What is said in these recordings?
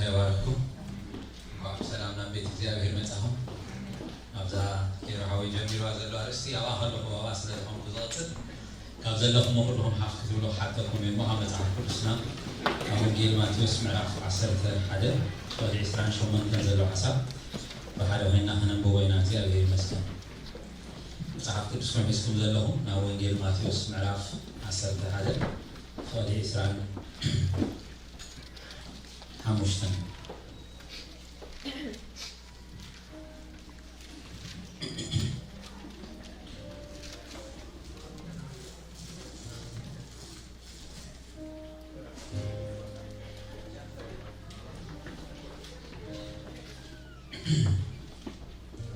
ይባርኽኩም። እንኳዕ ብሰላም ናብ ቤት እግዚኣብሔር መጻኹም። ኣብዛ ጌሮ ሓወይ ጀሚርዋ ዘሎ ኣርእስቲ ኣብኣ ከለኹ ኣብኣ ስለ ዝኾንኩ ዝቐጽል፣ ካብ ዘለኹሞ ኩልኹም ሓፍ ክትብሉ ክሓተኩም እየ እሞ፣ ካብ መጽሓፍ ቅዱስና ኣብ ወንጌል ማቴዎስ ምዕራፍ ዓሰርተ ሓደ፣ ቁጽሪ ዕስራን ሸሞንተን ዘሎ ሓሳብ ብሓደ ኮይንና ክነንብቦ ኢና። እግዚኣብሔር ይመስገን። መጽሓፍ ቅዱስኩም ሒዝኩም ዘለኹም ናብ ወንጌል ማቴዎስ ምዕራፍ ዓሰርተ ሓደ፣ ቁጽሪ ዕስራን ሓሙሽተን።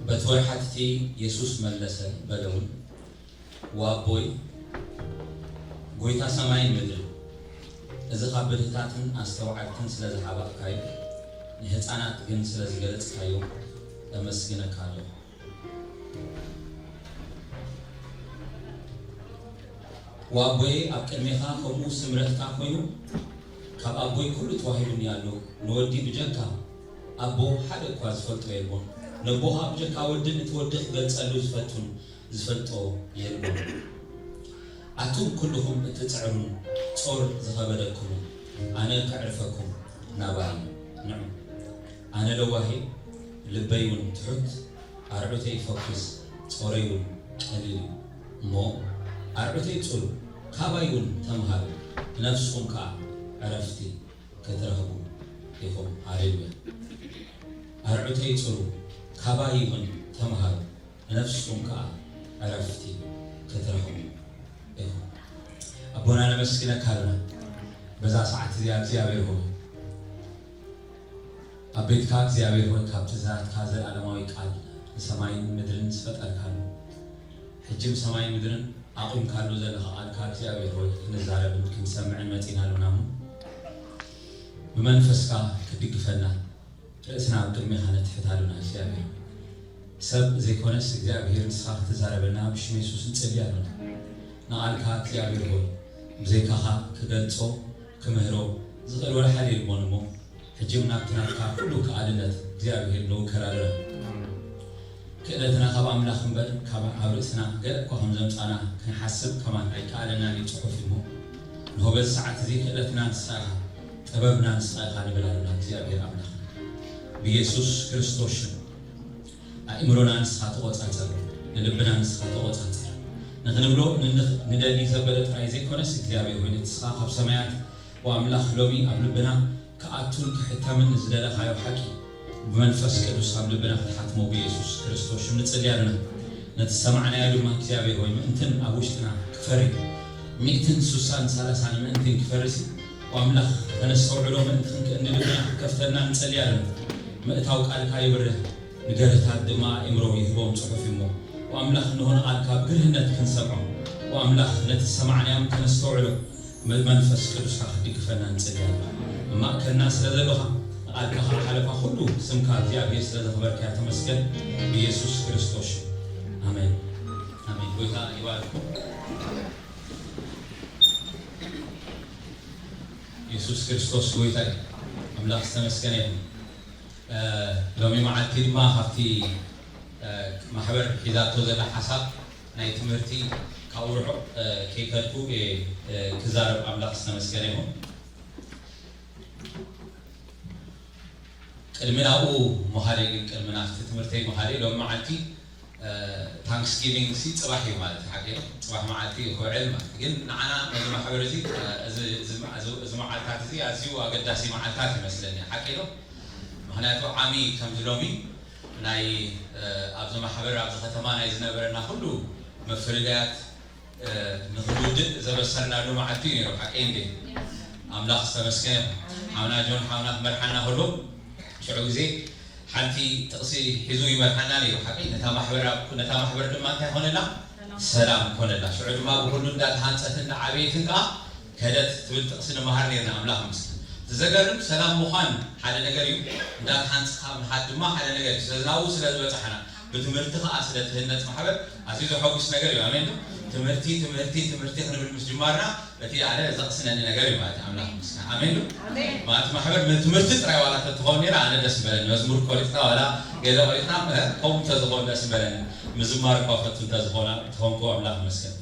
በቲ ወርሓት እቲ የሱስ መለሰ፣ በለ እውን፣ "ወኣቦይ፣ ጐይታ ሰማይን ምድርን፣ እዚ ካብ ብልህታትን ኣስተውዓልትን ስለ ዝሃባእካዮ፣ ንህጻናት ግን ስለ ዝገለጽካዮ፣ እመስግነካ ኣለኹ። ወኣቦየ፣ ኣብ ቅድሜኻ ከምኡ ስምረትካ ኮይኑ፣ ካብ ኣቦይ ኩሉ ተዋሂቡኒ ኣሎ። ንወዲ ብጀካ ኣቦ ሓደ እኳ ዝፈልጦ የልቦን። ነቦኻ ብጀካ ወድን እቲ ወዲ ክገልጸሉ ዝፈቱን ዝፈልጦ የልቦን። ኣቱም ኩልኹም እትጽዕሩን ጾር ዝኸበደኩምን፣ ኣነ ከዕርፈኩም ናባይ ንዑ። ኣነ ለዋህ እየ፣ ልበይ እውን ትሑት፣ ኣርዑተይ ፈኲስ፣ ጾረይ እውን ቀሊል እዩ። እሞ ኣርዑተይ ጽሩ፣ ካባይ እውን ተምሃሩ፣ ንነፍስኹም ከኣ ዕረፍቲ ክትረኽቡ ኢኹም። ሃሌሉያ። ኣርዑተይ ጽሩ፣ ካባይ እውን ተምሃሩ፣ ንነፍስኹም ከኣ ዕረፍቲ ክትረኽቡ ኢኹም። ኣቦና ነመስግነካ ኣለና በዛ ሰዓት እዚኣ እግዚኣብሔር ሆይ። ኣብ ቤትካ እግዚኣብሔር ሆይ፣ ካብቲ ናትካ ዘለኣለማዊ ቃል ንሰማይን ምድርን ዝፈጠርካሉ፣ ሕጂ ብሰማይን ምድርን ኣቑምካሉ ዘለኻ ቃልካ እግዚኣብሔር ሆይ ክንዛረብን ክንሰምዕን መጺና ኣሎና እሞ፣ ብመንፈስካ ክትድግፈና ርእስና ኣብ ቅድሜኻ ነትሕት ኣሎና እግዚኣብሔር። ሰብ ዘይኮነስ እግዚኣብሔር ንስኻ ክትዛረበና ብሽም የሱስ ንጽሊ ኣሎና። ንቓልካ እግዚኣብሔር ሆይ ብዘይካኻ ክገልጾ ክምህሮ ዝኽእል ወላ ሓደ የልቦን እሞ፣ ሕጂ እውን ናብቲ ናትካ ኩሉ ክኣልነት እግዚኣብሔር ንውከል ኣሎና። ክእለትና ካብ ኣምላኽ እምበር ካብ ኣብ ርእስና ገለ እኳ ከም ዘምጻና ክንሓስብ ከማን ኣይከኣለናን እዩ ጽሑፍ እሞ፣ እንሆ በዚ ሰዓት እዚ ክእለትና ንስኻ ኢኻ፣ ጥበብና ንስኻ ኢኻ ንብል ኣሎና እግዚኣብሔር ኣምላኽና። ብየሱስ ክርስቶስ ሽም ኣእምሮና ንስኻ ተቖጻጸር፣ ንልብና ንስኻ ተቖጻጸር። ንኽንብሎ ንንኽ-፣ ንደሊ ዘበለ ጥራይ ዘይኮነስ እግዚኣብሔር ሆይ ነቲ ንስኻ ካብ ሰማያት ወኣምላኽ ሎሚ ኣብ ልብና ክኣቱን ክሕተምን ንዝደለኻዮ ሓቂ ብመንፈስ ቅዱስ ኣብ ልብና ክትሓትሞ ብየሱስ ክርስቶስ ሽም ንጽሊ ኣለና። ነቲ ዝሰማዕናዮ ድማ እግዚኣብሔር ሆይ ምእንትን ኣብ ውሽጥና ክፈሪ፣ ሚእትን ሱሳን ሰላሳን ምእንትን ክፈርሲ፣ ወኣምላኽ ከነስተውዕሎ ምእንቲ ክንክእል ንልብና ክትከፍተልና ንጸሊ ኣለና። ምእታው ቃልካ ይብርህ፣ ንገርህታት ድማ ኣእምሮ ይህቦም ጽሑፍ እሞ፣ ወኣምላኽ እንሆ ንቓልካ ብግርህነት ክንሰምዖ፣ ወኣምላኽ ነቲ ዝሰማዕናዮም ከነስተውዕሎ፣ መ-፣ መንፈስ ቅዱስካ ክትድግፈና ንጽሊ ኣለና። ኣብ ማእከልና ስለ ዘለኻ፣ ንቓልካ ከኣ ሓለፋ ኩሉ ስምካ እግዚኣብሔር ስለ ዘኽበርካያ ተመስገን፣ ብየሱስ ክርስቶስ ሽም። ኣሜን። ኣሜን። ጎይታ ይባርኩም። የሱስ ክርስቶስ ጎይታ እዩ። ኣምላኽ ዝተመስገነ ይኹን። እ፣ ሎሚ መዓልቲ ድማ ካብቲ፣ እ፣ ማሕበር ሒዛቶ ዘላ ሓሳብ ናይ ትምህርቲ ካብኡ ርሑቕ፣ እ፣ ከይከድኩ፣ እ፣ እ፣ ክዛረብ ኣምላኽ ዝተመስገነ ይኹን። ቅድሚ ናብኡ ምኻደይ ግን፣ ቅድሚ ናብቲ ትምህርተይ ምኻደይ፣ ሎሚ መዓልቲ፣ እ፣ ታንክስጊቪንግ ሲ ጽባሕ እዩ ማለት እዩ፣ ሓቂ እዩ። ጽባሕ መዓልቲ እዩ ክውዕል ማለት እዩ። ግን ንዓና ነዚ ማሕበር እዚ፣ እ፣ እዚ፣ እዚ፣ እዚ፣ እዚ መዓልታት እዚ ኣዝዩ ኣገዳሲ መዓልታት ይመስለኒ፣ ሓቂ እዩ። ምኽንያቱ ዓሚ ከምዚ ሎሚ ናይ፣ እ፣ ኣብዚ ማሕበር ኣብዚ ከተማ ናይ ዝነበረና ኩሉ ምፍልላያት፣ እ፣ ንኽንውድእ ዘበሰርናሉ መዓልቲ እዩ ነይሩ፣ ሓቀይ እንዴ? ኣምላኽ ዝተመስገነ ይኹን። ሓውና ጆን ሓውና ክመርሓና ከሎ ሽዑ ግዜ ሓንቲ ጥቕሲ ሒዙ ይመርሓና ነይሩ፣ ሓቀይ። ነታ ማሕበር ኣብ-፣ ነታ ማሕበር ድማ እንታይ ኮነላ? ሰላም ኮነላ። ሽዑ ድማ ብኹሉ እንዳተሃንጸትን እንዳዓበየትን ከኣ ከደት ትብል ጥቕሲ ንመሃር ነይርና። ኣምላኽ ይመስገን። እቲ ዘገርም ሰላም ምዃን ሓደ ነገር እዩ፣ እንዳተሃንጽኻ ምኻድ ድማ ሓደ ነገር እዩ። ስለዚ ናብኡ ስለ ዝበጻሕና፣ ብትምህርቲ ከኣ ስለ ትህነጽ ማሕበር ኣዝዩ ዘሐጉስ ነገር እዩ። ኣሜን ዶ? ትምህርቲ ትምህርቲ ትምህርቲ ክንብል ምስ ጅማርና እቲ ኣነ ዘቕስነኒ ነገር እዩ ማለት ኣምላኽ ምስጋና ኣሜን ዶ ማለት ማሕበር ንትምህርቲ ጥራይ ዋላ ተትኸውን ነራ ኣነ ደስ በለኒ መዝሙር ቆሪፅና ዋላ ገለ ቆሪፅና ከምኡ እንተዝኸውን ደስ በለኒ ምዝማር እኳ ፈቱ እንተዝኾና ትኾንኩ ኣምላኽ መስገን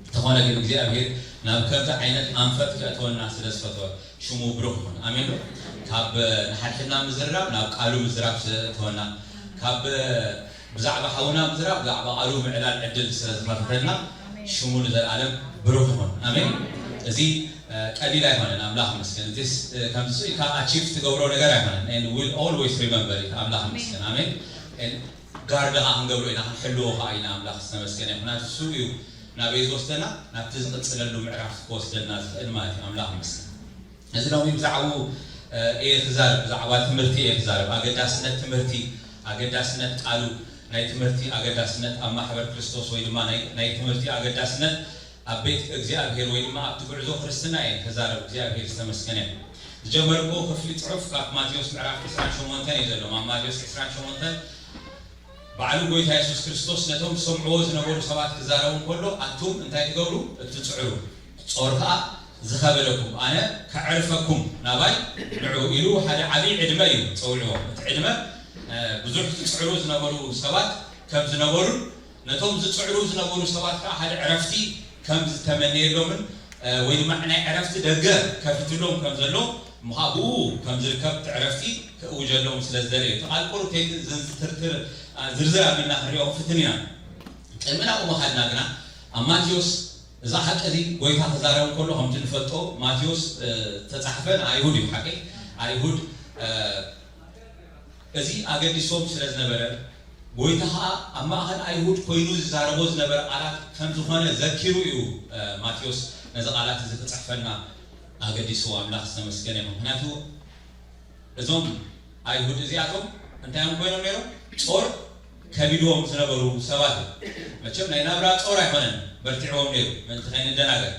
እንተኾነ ግን እግዚኣብሔር ናብ ከምዚ ዓይነት ኣንፈት ከእትወና ስለ ዝፈትወ ሽሙ ብሩኽ ይኹን ኣሜን ዶ ካብ ንሓድሕድና ምዝርራብ ናብ ቃሉ ምዝራብ ስለ እትወና ካብ ብዛዕባ ሓውና ምዝራብ ብዛዕባ ቃሉ ምዕላል ዕድል ስለ ዝኸፈተልና ሽሙ ንዘለኣለም ብሩኽ ይኹን ኣሜን እዚ ቀሊል ኣይኮነን ኣምላኽ መስገን እዚስ ከምዚ ኢልካ ኣቺቭ ትገብሮ ነገር ኣይኮነን and will always remember it ኣምላኽ መስገን ኣሜን ጋርድ ኸዓ ክንገብሮ ኢና ክንሕልዎ ኸዓ ኢና ኣምላኽ ዝተመስገነ ይኹን እሱ እዩ ናበይ ዝወስደና ናብቲ ዝቕፅለሉ ምዕራፍ ክወስደና ዝኽእል ማለት እዩ ኣምላኽ መስገን እዚ ሎሚ ብዛዕባኡ እየ ክዛረብ፣ ብዛዕባ ትምህርቲ እየ ክዛረብ። ኣገዳስነት ትምህርቲ፣ ኣገዳስነት ቃሉ፣ ናይ ትምህርቲ ኣገዳስነት ኣብ ማሕበር ክርስቶስ ወይ ድማ ናይ ትምህርቲ ኣገዳስነት ኣብ ቤት እግዚኣብሔር ወይ ድማ ኣብቲ ጉዕዞ ክርስትና እየ ክዛረብ። እግዚኣብሔር ዝተመስገነ ይኹን። ዝጀመርክዎ ክፍሊ ጽሑፍ ካብ ማቴዎስ ምዕራፍ ዕስራን ሸሞንተን እዩ ዘሎ። ኣብ ማቴዎስ ዕስራን ሸሞንተን ባዕሉ ጎይታ የሱስ ክርስቶስ ነቶም ዝሰምዕዎ ዝነበሩ ሰባት ክዛረቡ እንከሎ ኣቱም እንታይ ትገብሩ እትጽዕሩ ጾር ከኣ ዝኸበደኩም ኣነ ከዕርፈኩም ናባይ ንዑ ኢሉ ሓደ ዓብዪ ዕድመ እዩ ጸዊዕዎም እቲ ዕድመ ብዙሕ ዝጽዕሩ ዝነበሩ ሰባት ከም ዝነበሩን ነቶም ዝጽዕሩ ዝነበሩ ሰባት ከኣ ሓደ ዕረፍቲ ከም ዝተመነየሎምን ወይ ድማ ናይ ዕረፍቲ ደገ ከፊትሎም ከም ዘሎ ምኻብኡ ከም ዝርከብ እቲ ዕረፍቲ ክእውጀሎም ስለ ዝደለየ እቲ ቃል ቁሩብ ከይትርትር ዝርዝር ኣቢልና ክንሪኦ ክንፍትን ኢና ቅድሚ ናብኡ ምኻድና ግና ኣብ ማቴዎስ እዛ ሓቂ እዚ ጎይታ ክዛረብ እንከሎ ከምቲ ንፈልጦ ማቴዎስ ዝተፃሕፈ ንኣይሁድ እዩ ሓቂ ኣይሁድ እዚ ኣገዲሶም ስለ ዝነበረ ጎይታ ኸዓ ኣብ ማእኸል ኣይሁድ ኮይኑ ዝዛረቦ ዝነበረ ቃላት ከም ዝኾነ ዘኪሩ እዩ ማቴዎስ ነዚ ቃላት እዚ ክፅሕፈልና ኣገዲስዎ ኣምላኽ ዝተመስገነ ይኹን ምክንያቱ እዞም ኣይሁድ እዚኣቶም እንታይ እዮም ኮይኖም ነይሮም ጾር ከቢድዎም ዝነበሩ ሰባት እዮም መቸም ናይ ናብራ ጾር ኣይኮነን በርቲዕዎም ነይሩ ምእንቲ ከይንደናገር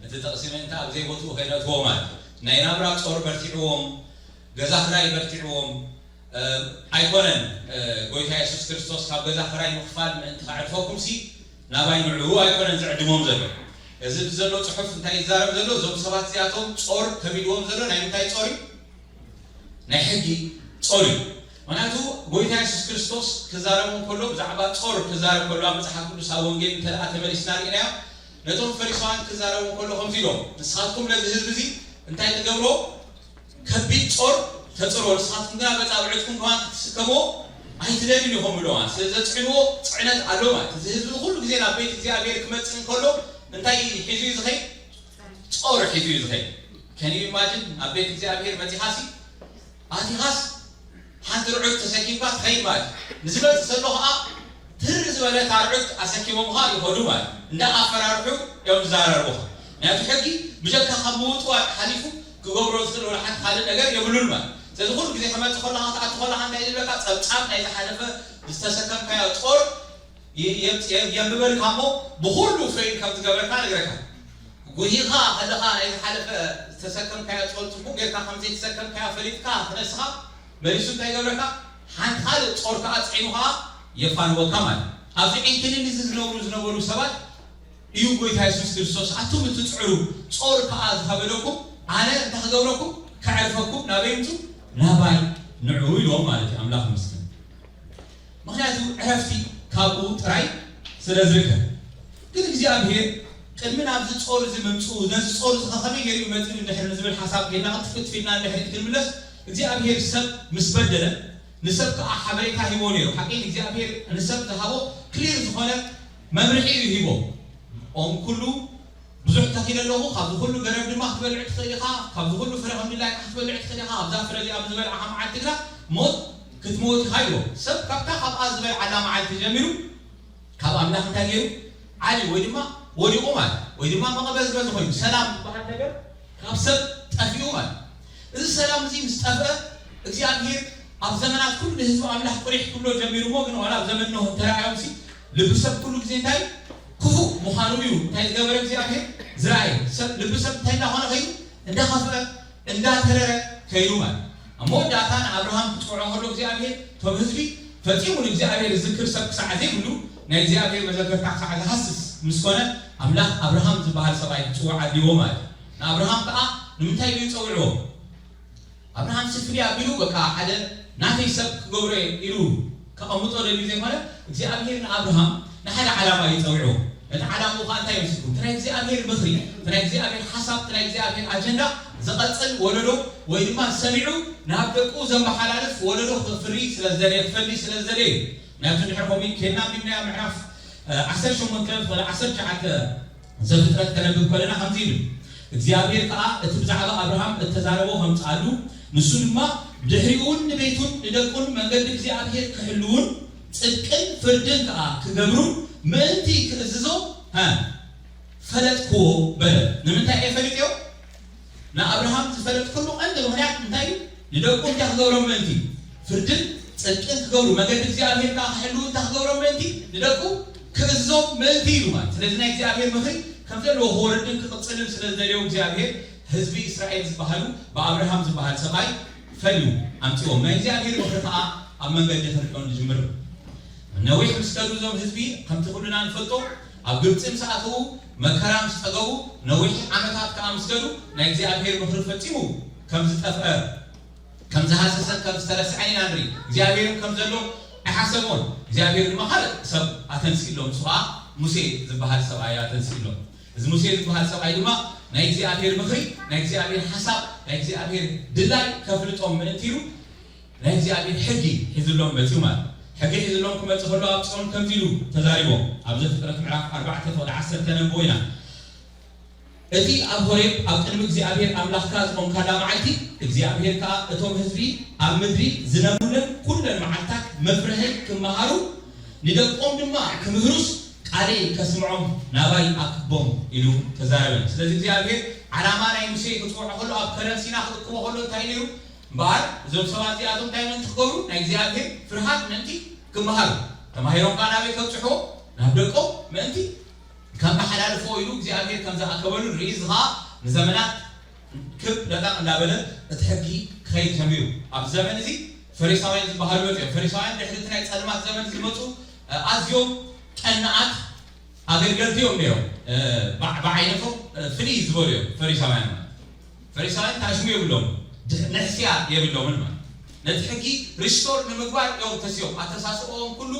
እቲ ጥቕሲ ምእንቲ ኣብ ዘይቦትኡ ከይነእትዎ ማለት ናይ ናብራ ጾር በርቲዕዎም ገዛ ክራይ በርቲዕዎም ኣይኮነን ጎይታ የሱስ ክርስቶስ ካብ ገዛ ክራይ ምኽፋል ምእንቲ ከዕርፈኩም ሲ ናባይ ንዑ ኣይኮነን ዝዕድሞም ዘሎ እዚ ብዘሎ ፅሑፍ እንታይ ይዛረብ ዘሎ እዞም ሰባት እዚኣቶም ጾር ከቢድዎም ዘሎ ናይ ምንታይ ጾር እዩ ናይ ሕጊ ጾር እዩ ምክንያቱ ጎይታ የሱስ ክርስቶስ ክዛረቡ ከሎ ብዛዕባ ጾር ክዛረብ ከሎ ኣብ መፅሓፍ ቅዱስ ኣብ ወንጌል እንተ ተመሊስና ርኢናዮ ነቶም ፈሪሳውያን ክዛረቡ ከሎ ከምዚ ኢሎም ንስኻትኩም ነዚ ህዝቢ እዚ እንታይ ትገብሮ ከቢድ ጾር ተጽሮ ንስኻትኩም ግና መጻብዕትኩም ከማን ክትስከምዎ ኣይትደልዩን ኢኹም ብለዋ ስለ ዘጽዕንዎ ጽዕነት ኣሎ ማለት እዚ ህዝቢ ኩሉ ግዜ ናብ ቤት እግዚኣብሔር ክመጽእ እንከሎ እንታይ ሒዙ እዩ ዝኸይድ ጾር ሒዙ እዩ ዝኸይድ ከን ኢማጅን ናብ ቤት እግዚኣብሔር መጺኻሲ ኣቲኻስ ሓንቲ ርዑት ተሰኪምካ ትኸይድ ማለት እዩ ንዝመጽእ ዘሎ ከዓ ትር ዝበለ ታርዑት ኣሰኪሞምኻ ይኸዱ ማለት እንዳ ኣፈራርሑ እዮም ዝዛረርቡኻ ምክንያቱ ሕጊ ብጀካ ካብ ምውጥዋጥ ሓሊፉ ክገብሮ ዝኽእል ወላ ሓንቲ ካልእ ነገር የብሉን ማለት ስለዚ ኩሉ ግዜ ከመፅእ ከለካ ክትኣቱ ከለካ እንታይ ዝብለካ ፀብፃብ ናይ ዝሓለፈ ዝተሰከምካዮ ጦር የንብበልካ እሞ ብኩሉ ፌል ከም ዝገበርካ ነግረካ ጉሂኻ ከለኻ ናይ ዝሓለፈ ዝተሰከምካዮ ጾር ጽቡቕ ጌርካ ከም ዘይተሰከምካዮ ፈሊጥካ ክነስኻ መሊሱ እንታይ ይገብረካ ሓንቲ ካልእ ጾር ከዓ ጽዒኑ ከዓ የፋንወካ ማለት ኣብዚ ዕንክሊል እዚ ዝነብሩ ዝነበሩ ሰባት እዩ ጎይታ የሱስ ክርስቶስ ኣቱም እትጽዕሩ ጾር ከዓ ዝኸበደኩም ኣነ እንታይ ክገብረኩም ከዕርፈኩም ናበይ ምጹ ናባይ ንዑ ኢልዎም ማለት እዩ ኣምላኽ ምስክር ምኽንያቱ ዕረፍቲ ካብኡ ጥራይ ስለ ዝርከብ ግን እግዚኣብሄር ቅድሚ ናብዚ ጾር እዚ ምምፅኡ ነዚ ጾር እዚ ከመይ ገይሩ መፂኡ እንድሕር ንዝብል ሓሳብ ጌርና ቅልጥፍ ክትፊልና እንድሕር ክንምለስ እግዚኣብሄር ሰብ ምስ በደለ ንሰብ ከዓ ሓበሬታ ሂቦ ነይሩ ሓቂ እግዚኣብሄር ንሰብ ዝሃቦ ክሊር ዝኾነ መምርሒ እዩ ሂቦ ኦም ኩሉ ብዙሕ ተኺለ ኣለኹ፣ ካብዚ ኩሉ ገረብ ድማ ክትበልዕ ትኽእል ኢኻ፣ ካብዚ ኩሉ ፍረ ከም ድላይካ ክትበልዕ ትኽእል ኢኻ፣ ኣብዛ ፍረ እዚኣ ብዝበልዓኻ መዓልቲ ግና ሞት ክትመውት ኢኻ ኢልዎ። ሰብ ካብታ ካብኣ ዝበልዓላ መዓልቲ ጀሚሩ ካብ ኣምላኽ እንታይ ገይሩ? ዓልዩ ወይ ድማ ወዲቑ ማለት ወይ ድማ መቐበዝበዚ ኮይኑ። ሰላም ዝበሃል ነገር ካብ ሰብ ጠፊኡ ማለት። እዚ ሰላም እዚ ምስ ጠፍአ እግዚኣብሄር ኣብ ዘመናት ኩሉ ንህዝቢ ኣምላኽ ቁሪሕ ክብሎ ጀሚሩ እሞ ግን ዋላ ኣብ ዘመን ኖህ እንተረኣዮም ሲ ልቢ ሰብ ኩሉ ግዜ እንታይ ክፉእ ምዃኑ እዩ እንታይ ዝገበረ እግዚኣብሔር ዝረኣየ። ሰብ ልቢ ሰብ እንታይ እንዳኾነ ከይዱ እንዳኸፍአ እንዳተረረ ከይዱ ማለት ኣብ መወዳእታ ንኣብርሃም ክፅውዖ ከሎ እግዚኣብሔር እቶም ህዝቢ ፈፂሙ ንእግዚኣብሔር ዝዝክር ሰብ ክሳዕ ዘይብሉ ናይ እግዚኣብሔር መዘከርታ ክሳዕ ዝሃስስ ምስ ኮነ ኣምላኽ ኣብርሃም ዝበሃል ሰብኣይ ክጽውዕ ኣድልይዎ ማለት እዩ። ንኣብርሃም ከኣ ንምንታይ ድዩ ጸዊዕዎ? ኣብርሃም ስፍሪ ኣቢሉ በቃ ሓደ ናተይ ሰብ ክገብሮ እየ ኢሉ ከቐምጦ ደልዩ ዘይኮነ እግዚኣብሔር ንኣብርሃም ንሓደ ዓላማ እዩ ጸዊዕዎ። እቲ ዓላምኡ ከኣ እንታይ ይመስልኩም? እቲ ናይ እግዚኣብሔር ምኽሪ፣ እቲ ናይ እግዚኣብሔር ሓሳብ፣ እቲ ናይ እግዚኣብሔር ኣጀንዳ ዝቐጽል ወለዶ ወይ ድማ ሰሚዑ ናብ ደቁ ዘመሓላልፍ ወለዶ ክፍሪ ስለ ዝደለየ ክፈሊ ስለ ዝደለየ እዩ። ናብቲ ድሕሪ ከምኡ ኬድና ቢብልያ ምዕራፍ ዓሰርተ ሸሞንተ ክፍለ ዓሰርተ ትሽዓተ ዘፍጥረት ከነብብ ከለና ከምዚ ይብል እግዚኣብሔር ከዓ እቲ ብዛዕባ ኣብርሃም እተዛረቦ ከምፅኣሉ ንሱ ድማ ድሕሪኡ እውን ንቤቱን ንደቁን መንገዲ እግዚኣብሔር ክሕልውን ፅድቅን ፍርድን ከዓ ክገብሩን ምእንቲ ክእዝዞ ፈለጥክዎ በለ። ንምንታይ እየ ፈሊጥዮ? ንኣብርሃም ዝፈለጥክሉ ቀንዲ ምኽንያት እንታይ እዩ? ንደቁ እንታይ ክገብሮም ምእንቲ? ፍርድን ፅድቅን ክገብሩ መገዲ እግዚኣብሔር ከዓ ክሕልው እንታይ ክገብሮም ምእንቲ? ንደቁ ክእዝዞም ምእንቲ ኢሉ ማለት። ስለዚ ናይ እግዚኣብሔር ምኽሪ ከም ዘለዎ ክወርድን ክቕፅልን ስለ ዝደልዮ እግዚኣብሔር ህዝቢ እስራኤል ዝበሃሉ ብኣብርሃም ዝበሃል ሰብኣይ ፈልዩ ኣምፅዎም። ናይ እግዚኣብሔር ምኽሪ ከዓ ኣብ መንገዲ ክንሪኦ ንጅምር። ነዊሕ ምስ ከዱ እዞም ህዝቢ ከምቲ ኩልና ንፈልጦ ኣብ ግብፂ ምስ ኣተዉ መከራ ምስ ፀገቡ ነዊሕ ዓመታት ከዓ ምስ ከዱ ናይ እግዚኣብሔር ምኽሪ ፈፂሙ ከም ዝጠፍአ ከም ዝሃሰሰ ከም ዝተረስዐ ኢና ንርኢ። እግዚኣብሔር ከም ዘሎ ኣይሓሰቦን። እግዚኣብሔር ድማ ካልእ ሰብ ኣተንሲእሎም፣ ንሱ ከዓ ሙሴ ዝበሃል ሰብኣይ ኣተንሲእሎም። እዚ ሙሴ ዝበሃል ሰብኣይ ድማ ናይ እግዚኣብሔር ምኽሪ ናይ እግዚኣብሔር ሓሳብ ናይ እግዚኣብሔር ድላይ ከፍልጦም ምእንቲ ኢሉ ናይ እግዚኣብሔር ሕጊ ሒዝሎም መፅኡ ማለት። ሕጊ ሒዝሎም ክመፅእ ከሎ ኣብ ፅዮን ከምዚ ኢሉ ተዛሪቦም። ኣብ ዘፍጥረት ምዕራፍ ኣርባዕተ ፍቕዲ ዓሰርተ ነንብቦ ኢና። እቲ ኣብ ሆሬብ ኣብ ቅድሚ እግዚኣብሔር ኣምላኽካ ዝቖምካላ መዓልቲ እግዚኣብሔር ከኣ እቶም ህዝቢ ኣብ ምድሪ ዝነብሩለን ኩለን መዓልታት መፍርህን ክመሃሩ ንደቆም ድማ ክምህሩስ ቃለይ ከስምዖም ናባይ ኣክቦም ኢሉ ተዛረበ። ስለዚ እግዚኣብሔር ዓላማ ናይ ሙሴ ክፅውዖ ከሎ ኣብ ከረን ሲና ክእክቦ ከሎ እንታይ ነይሩ? እምበኣር እዞም ሰባት እዚኣቶም እንታይ ምእንቲ ክገብሩ ናይ እግዚኣብሔር ፍርሃት ምእንቲ ክመሃሩ ተማሂሮም ከዓ ናበይ ከብፅሕዎ ናብ ደቆም ምእንቲ ከመሓላልፎ ኢሉ እግዚኣብሔር ከም ዝኣከበሉ ንርኢ። እዚ ከዓ ንዘመናት ክብ ለጣቕ እንዳበለ እቲ ሕጊ ክኸይድ ጀሚሩ። ኣብ ዘመን እዚ ፈሪሳውያን ዝበሃሉ መፅኦም። ፈሪሳውያን ድሕሪ እቲ ናይ ፀልማት ዘመን ዝመፁ ኣዝዮም ቀናኣት ኣገልገልቲ እዮም ነይሮም። ብዓይነቶም ፍልይ ዝበሉ እዮም ፈሪሳውያን ማለት። ፈሪሳውያን ታሽሙ የብሎም፣ ንሕስያ የብሎምን ማለት። ነቲ ሕጊ ሪስቶር ንምግባር እዮም ተስዮም። ኣተሳስኦም ኩሉ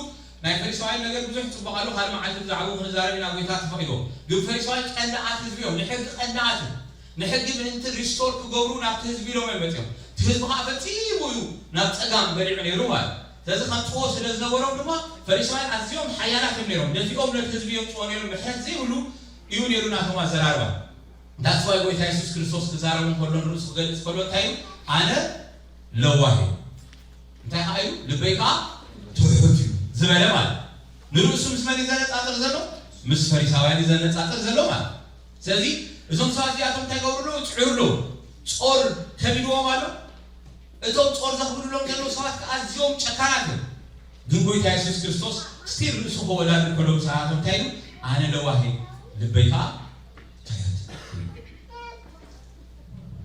ናይ ፈሪሳውያን ነገር ብዙሕ ፅቡቅ ኣሎ። ካልእ መዓልቲ ብዛዕባኡ ክንዛረብ ኢና፣ ጎይታ ተፈቂዶ። ግን ፈሪሳውያን ቀናኣት ህዝቢ እዮም፣ ንሕጊ ቀናኣት እዮም። ንሕጊ ምእንቲ ሪስቶር ክገብሩ ናብቲ ህዝቢ ኢሎም እዮም መፅኦም። እቲ ህዝቢ ከዓ ፈፂሙ እዩ ናብ ፀጋም በሊዑ ነይሩ ማለት። ስለዚ ከምፅዎ ስለ ዝነበሮም ድማ ፈሪሳውያን ኣዝዮም ሓያላት እዮም ነይሮም። ነዚኦም ነቲ ህዝቢ እዮም ፅዎ ነይሮም። ምሕረት ዘይብሉ እዩ ነይሩ ናቶም ኣዘራርባ። ዳትስ ዋይ ጎይታ የሱስ ክርስቶስ ክዛረቡ ከሎ ንርእሱ ክገልፅ ከሎ እንታይ እዩ? ኣነ ለዋህ እዩ። እንታይ ከዓ እዩ? ልበይ ከዓ ትሑት እዩ ዝበለ ማለት። ንርእሱ ምስ መን እዩ ዘነፃፅር ዘሎ? ምስ ፈሪሳውያን እዩ ዘነፃፅር ዘሎ ማለት። ስለዚ እዞም ሰባት እዚኣቶም እንታይ ገብሩ ኣለዉ? ይፅዕሩ ኣለዉ። ፆር ከቢድዎም ኣሎ። እቶም ፆር ዘኽብድሎም ዘለዉ ሰባት ከዓ ኣዝዮም ጨካናት እዮም። ግን ጎይታ የሱስ ክርስቶስ ስቲል ርእሱ ከወዳድር ከሎ ብሰዓቶም እንታይ ኢሉ? ኣነ ለዋህ እየ፣ ልበይ ከዓ ትሑት።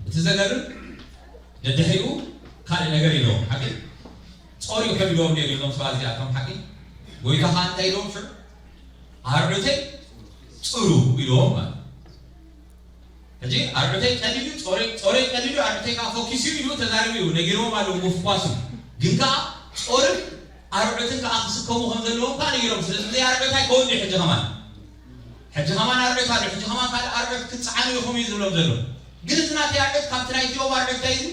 እቲ ዘገርም ደድሕሪኡ ካልእ ነገር ኢለዎም ሓቂ ጾር እዩ ከሚልዎም ነይሩ እዞም ሰባት እዚኣቶም ሓቂ ጎይታ ከዓ እንታይ ኢለዎም ሽዑ ኣርዑተይ ጽሩ ኢለዎም ማለት ሕጂ ኣርዑተይ ቀሊሉ ጾረይ ጾረይ ቀሊሉ ኣርዑተይ ከዓ ፎኪስ እዩ ኢሉ ተዛሪቡ እዩ ነጊርዎም ኣለዉ ምፍኳሱ ግን ከዓ ጾርን ኣርዑትን ከዓ ክስከሙ ከም ዘለዎም ከዓ ነጊሮም ስለዚ ኣርዑት ኣይከውን ድዩ ሕጂ ከማን ሕጂ ከማን ኣርዑት ኣሎ ሕጂ ከማን ካልእ ኣርዑት ክትፀዓኑ ኢኹም እዩ ዝብሎም ዘሎ ግን እቲ ናተይ ኣርዑት ካብቲ ናይቲኦም ኣርዑት እንታይ እዩ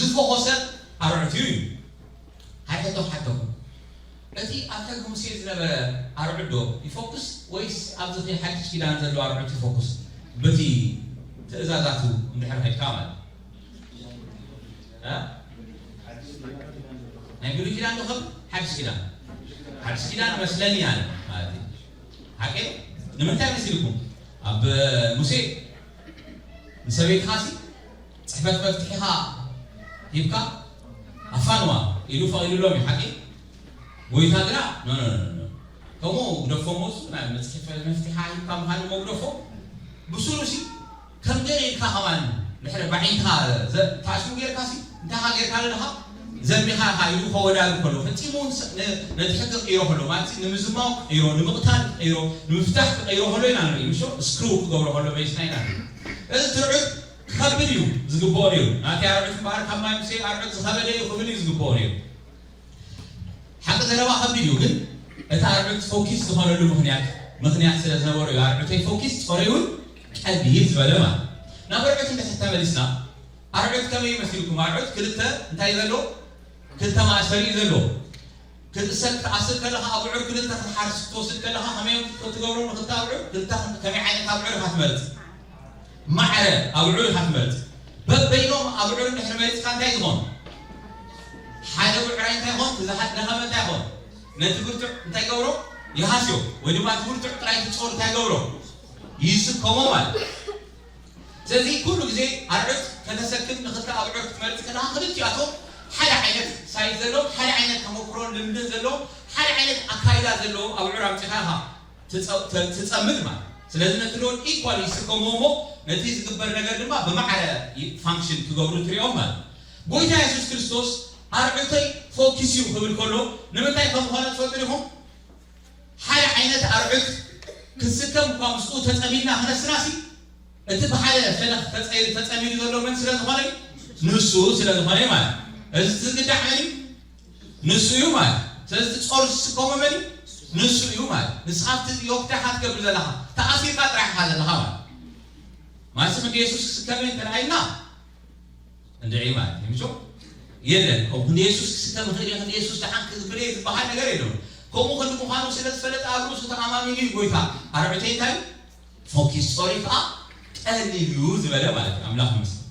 ዝፈኾሰ ኣርዑት እዩ እዩ ሓይሕቶም ሓቶም እቲ ኣብ ሕጊ ሙሴ ዝነበረ ኣርዑት ዶ ይፈኩስ ወይስ ኣብዚ ሓድሽ ኪዳን ዘሎ ኣርዑት ይፈኩስ በቲ ትእዛዛቱ እንድሕር ከድካ ማለት ናይ ብሉይ ኪዳን ዶ ከም ሓድሽ ኪዳን ሓድሽ ኪዳን መስለኒ ኣለ ማለት እዩ ሓቂ ንምንታይ መሲልኩም ኣብ ሙሴ ንሰበይትኻሲ ፅሕፈት መፍትሒኻ ሂብካ ኣፋንዋ ኢሉ ፈቒዱሎም እዩ ሓቂ ጎይታ ግና ኖ ኖ ኖ ኖ ከምኡ ግደፎ ሞሱ ናይ መፅሒፈ መፍትሓ ሂብካ ምዃኑ መግደፎ ብሱሩ ሲ ከም ገለ ኢልካ ከማን ድሕረ ባዒንካ ታሽሙ ጌርካ ሲ እንታይ ካ ጌርካ ኣለኻ ዘሚኻ ኢኻ ኢሉ ከወዳሉ ከሎ፣ ፈጺሙ ንስ-፣ ን-፣ ነቲ ሕጊ ክቕይሮ ከሎ፣ ማለት ንምዝማው ክቕይሮ፣ ንምቕታል ክቕይሮ፣ ንምፍታሕ ክቕይሮ ከሎ ኢና ንርኢ። ምሾ? ስክሩ ክገብሮ ከሎ በይስና ኢና ንርኢ። እዚ ትርዑት ክኸብድ እዩ ዝግብኦ ነይሩ። ናተይ ኣርዑት እምበኣር ካብ ማይ ሙሴ ኣርዑት ዝኸበደ እዩ ክብል እዩ ዝግብኦ ነይሩ። ሓቂ ዘረባ ከቢድ እዩ፣ ግን እቲ ኣርዑት ፎኪስ ዝኾነሉ ምኽንያት፣ ምኽንያት ስለ ዝነበሮ እዩ። ኣርዑተይ ፎኪስ፣ ጾረይ እውን ቀሊል ዝበለ ማለት። ናብ ኣርዑት እንድሕር ተመሊስና፣ ኣርዑት ከመይ ይመስልኩም? ኣርዑት ክልተ እንታይ ዘሎ? ክልተ ማእሰሪ እዩ ዘለዎ። ክትእሰር፣ ክትኣስር ከለኻ ኣብዑር ክልተ ክትሓርስ ክትወስድ ከለኻ ከመይ እዮም ትገብሮም? ንክልተ ኣብዑር ክልተ ከመይ ዓይነት ኣብዑር ኢኻ ትመርጽ? ማዕረ ኣብዑር ኢኻ ትመርጽ። በበይኖም ኣብዑር እንድሕር መሪጽካ እንታይ ዝኾን? ሓደ ብዕራይ እንታይ ይኾን? እቲ ዝሓደኸመ እንታይ ይኾን? ነቲ ብርቱዕ እንታይ ይገብሮ? ይሃስዮ። ወይ ድማ እቲ ብርቱዕ ጥራይ እቲ ጾር እንታይ ይገብሮ? ይስከሞ ማለት። ስለዚ ኩሉ ግዜ ኣርዑት ከተሰክም ንክልተ ኣብዑር ክትመርጽ ከለኻ ክልቲኣቶም ሓደ ዓይነት ሳይዝ ዘለዎም፣ ሓደ ዓይነት ተመክሮን ልምድን ዘለዎም፣ ሓደ ዓይነት ኣካይዳ ዘለዎም ኣብዑር ኣምጺኻ ኢኻ ትጸ-፣ ተ-፣ ትጸምድ ማለት። ስለዚ ነቲ ሎድ ኢኳል ይስከምዎ እሞ ነቲ ዝግበር ነገር ድማ ብማዕረ ይ-፣ ፋንክሽን ክገብሩ ትሪኦም ማለት። ጎይታ የሱስ ክርስቶስ ኣርዑተይ ፎኪስ እዩ ክብል ከሎ ንምንታይ ከም ዝኾነ ትፈልጡ ዲኹም? ሓደ ዓይነት ኣርዑት ክንስከም እኳ ምስኡ ተጸሚድና ክነስናሲ፣ እቲ ብሓደ ሸነኽ ተጸ-፣ ተጸሚዱ ዘሎ መን ስለ ዝኾነ? ንሱ ስለ ዝኾነ ማለት። እዚ ዝግዳዕ መን እዩ? ንሱ እዩ ማለት። ስለዚ እቲ ጾር ዝስከሞ መን እዩ? ንሱ እዩ ማለት። ንስኻ ኣብቲ ዮክታኻ ትገብር ዘለኻ፣ ተኣሲርካ ጥራሕ ኢኻ ዘለኻ ማለት። ማለትስ ክንዲ የሱስ ክስከም እንተ ደኣ ኢልና፣ እንድዒ ማለት እዩ። ምሾ? የለን። ከምኡ ክንዲ የሱስ ክስከም ይኽእል እዩ፣ ክንዲ የሱስ ደሓን ክብል እየ ዝበሃል ነገር የለውን። ከምኡ ክንዲ ምዃኑ ስለ ዝፈለጠ ኣብ ርእሱ ተኣማሚኑ እዩ ጎይታ። ኣርዑተይ እንታይ እዩ? ፎኪስ፣ ጾረይ ከኣ ቀሊል እዩ ዝበለ ማለት እዩ። ኣምላኽ ይመስገን።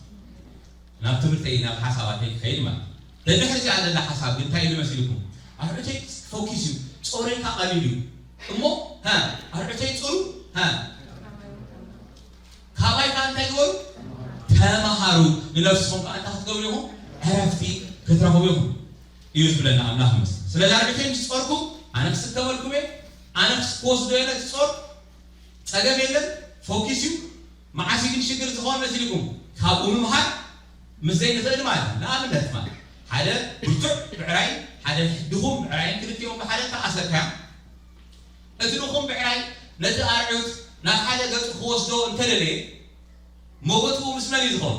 ናብ ትምህርተይ፣ ናብ ሓሳባተይ ክኸይድ ማለት እዩ። ደድሕሪ እዚኣ ዘላ ሓሳብ ግን እንታይ ኢሉ መሲልኩም? ኣርዑተይ ፎኪስ እዩ፣ ጾረይ ከኣ ቀሊል እዩ። እሞ፣ ሃ፣ ኣርዑተይ ጽሩ፣ ሃ፣ ካባይ ከኣ እንታይ ግበሩ? ተማሃሩ፣ ንነፍስኹም ከኣ እንታይ ክትገብሩ ኢኹም? ዕረፍቲ ክትረኽቡ ኢኹም እዩ ዝብለና ኣምላኽ ይመስገን። ስለዚ ኣርዑተይ ምስ ጾርኩም ኣነ ክስከመልኩም እየ፣ ኣነ ክስ-፣ ክወስዶ እየ ነቲ ጾር፣ ጸገም የለን፣ ፎኪስ እዩ። መዓስ እዩ ግን ሽግር ዝኸውን መሲልኩም? ካብኡ ምምሃር ምስ ዘይንኽእል ማለት እዩ። ንኣብነት ማለት ሓደ ብርቱዕ ብዕራይ ሓደ ድኹም ብዕራይን ክልቲኦም ብሓደ ተኣሰርካዮም፣ እቲ ድኹም ብዕራይ ነቲ ኣርዑት ናብ ሓደ ገጹ ክወስዶ እንተደለየ፣ መጎትኡ ምስ መን እዩ ዝኾን?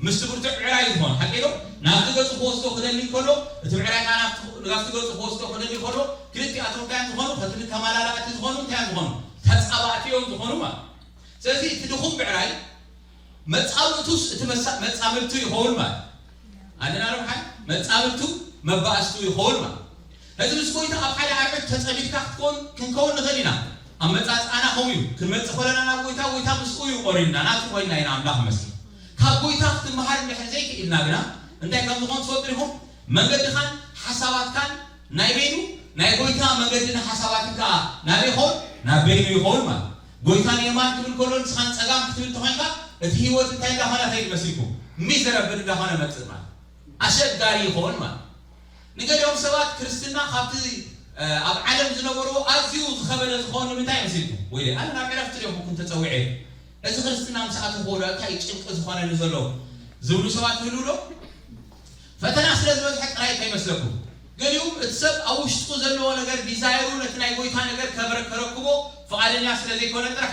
ምስቲ ብርቱዕ ብዕራይ እዩ ዝኾን። ሓቂ ዶ? ናብቲ ገጹ ክወስዶ ክደሊ እንከሎ፣ እቲ ብዕራይ ከኣ ናብቲ፣ ናብቲ ገጹ ክወስዶ ክደሊ እንከሎ፣ ክልቲኣቶም እንታይ እዮም ዝኾኑ? ከቲ ተመላላእቲ ዝኾኑ እንታይ እዮም ዝኾኑ? ተጻባእቲ እዮም ዝኾኑ ማለት። ስለዚ እቲ ድኹም ብዕራይ መጻምድቱስ እቲ መሳ-፣ መጻምድቱ ይኸውን ማለት። ኣለና ዶ ሓይ? መጻምድቱ መባእስቱ ይኸውን ማለት። እዚ ምስ ጎይታ ኣብ ሓደ ኣርዑት ተጸሚድካ ክትኮን፣ ክንከውን ንኽእል ኢና። ኣብ መጻጽኣና ከምኡ እዩ። ክንመጽእ ከለና ናብ ጎይታ፣ ጎይታ ምስኡ እዩ ቆሪንና፣ ናቱ ኮይንና ኢና፣ ኣምላኽ ይመስገን። ካብ ጎይታ ክትመሃር እንድሕር ዘይክኢልና ግና፣ እንታይ ከም ዝኾን ትፈልጡ ዲኹም? መንገድኻን ሓሳባትካን ናይ በይኑ፣ ናይ ጎይታ መንገድን ሓሳባትን ከኣ ናበይ ይኸውን? ናብ በይኑ ይኸውን ማለት። ጎይታ ንየማን ክብል ከሎ ንስኻ ንጸጋም ክትብል እንተኾይንካ፣ እቲ ህይወት እንታይ እንዳኾነ ይኸይድ መሲልኩም? ሚዘረብል እንዳኾነ መጽእ ማለት። ኣሸጋሪ ይኸውን ማለት። ንገሊኦም ሰባት ክርስትና ካብቲ፣ እ፣ ኣብ ዓለም ዝነበርዎ ኣዝዩ ዝኸበደ ዝኾን ንምንታይ መሲልኩም? ወይ ኣነ ናብ ዕረፍቲ ድዮም ኩን ተጸዊዐ? እዚ ክርስትና ምስ ኣተኹዎ ዶ እንታይ ጭንቂ ዝኾነኒ ዘሎ? ዝብሉ ሰባት ይህልዉ ዶ? ፈተና ስለ ዝበዝሐ ጥራይ ከይመስለኩም። ገሊኡ እቲ ሰብ ኣብ ውሽጡ ዘለዎ ነገር፣ ዲዛይሩ፣ ነቲ ናይ ጎይታ ነገር ከበረ-፣ ከረክቦ ፍቓደኛ ስለ ዘይኮነ ጥራሕ፣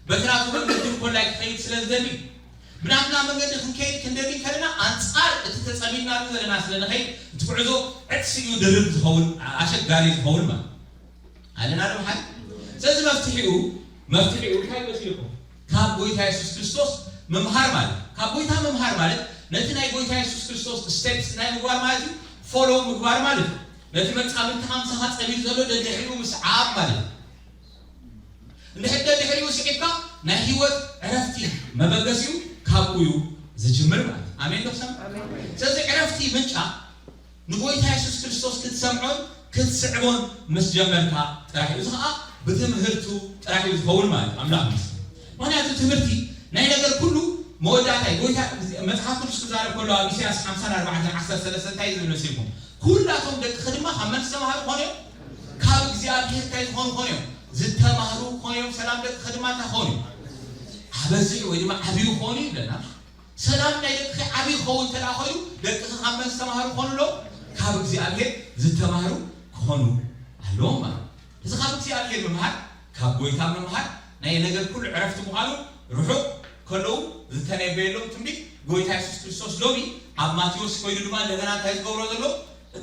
በቲ ናቱ መንገዲ ኮላይ ክኸይድ ስለ ዝደሊ፣ ብናትና መንገዲ ክንከይድ ክንደሊ ከለና፣ ኣንጻር እቲ ተጸሚድናሉ ዘለና ስለ ንኸይድ፣ እቲ ጉዕዞ ዕጽ እዩ ድርብ ዝኸውን፣ ኣሸጋሪ ዝኸውን ማለት። ኣለና ዶ ሓን? ስለዚ መፍትሒኡ፣ መፍትሒኡ እንታይ ይመስልኩም? ካብ ጎይታ የሱስ ክርስቶስ ምምሃር ማለት። ካብ ጎይታ ምምሃር ማለት ነቲ ናይ ጎይታ የሱስ ክርስቶስ ስቴፕስ ናይ ምግባር ማለት እዩ። ፎሎው ምግባር ማለት እዩ። ነቲ መጻምድትኻ ምሳኻ ጸሚዱ ዘሎ ደድሕሪኡ ምስዓብ ማለት እዩ። እንድሕር ደድሕሪኡ ስዒብካ ናይ ህይወት ዕረፍቲ መበገሲኡ ካብኡ እዩ ዝጅምር ማለት እዩ። ኣሜን ዶ ክሰምዕ? ኣሜን። ስለዚ ዕረፍቲ ምንጫ ንጎይታ የሱስ ክርስቶስ ክትሰምዖን ክትስዕቦን ምስ ጀመርካ ጥራሕ እዩ። እዚ ኸዓ ብትምህርቱ ጥራሕ እዩ ዝኸውን ማለት እዩ። ኣምላኽ ይመስገን። ምኽንያቱ ትምህርቲ ናይ ነገር ኩሉ መወዳእታ እዩ። ጎይታ መጽሓፍ ቅዱስ ክዛረብ ከሎ ኣብ ኢሳያስ ሓምሳን ኣርባዕተን ዓሰርተ ሰለስተ እንታይ ዝብል መሲልኩም? ኩላቶም ደቅኺ ድማ ካብ መን ዝተማሃሩ ኮኑ እዮም? ካብ እግዚኣብሔር እንታይ ዝኾኑ ኮኑ እዮም? ዝተማህሩ ኮኑ እዮም። ሰላም ደቅኺ ድማ እንታይ ኮኑ? ኣበዝሑ ወይ ድማ ዓብዩ ኮኑ ይብለና። ሰላም ናይ ደቅኺ ዓብዪ ክኸውን እንተ ደኣ ኮይኑ፣ ደቅኺ ካብ መን ዝተማህሩ ክኾኑ ኣለዎም? ካብ እግዚኣብሔር ዝተማህሩ ክኾኑ ኣለዎም ማለት እዩ። እዚ ካብ እግዚኣብሔር ምምሃር፣ ካብ ጎይታ ምምሃር ናይ ነገር ኩሉ ዕረፍቲ ምዃኑ ርሑቕ ከለዉ ዝተነበየሎም ትንቢት ጎይታ የሱስ ክርስቶስ ሎሚ ኣብ ማቴዎስ ኮይኑ ድማ እንደገና እንታይ ዝገብሮ ዘሎ?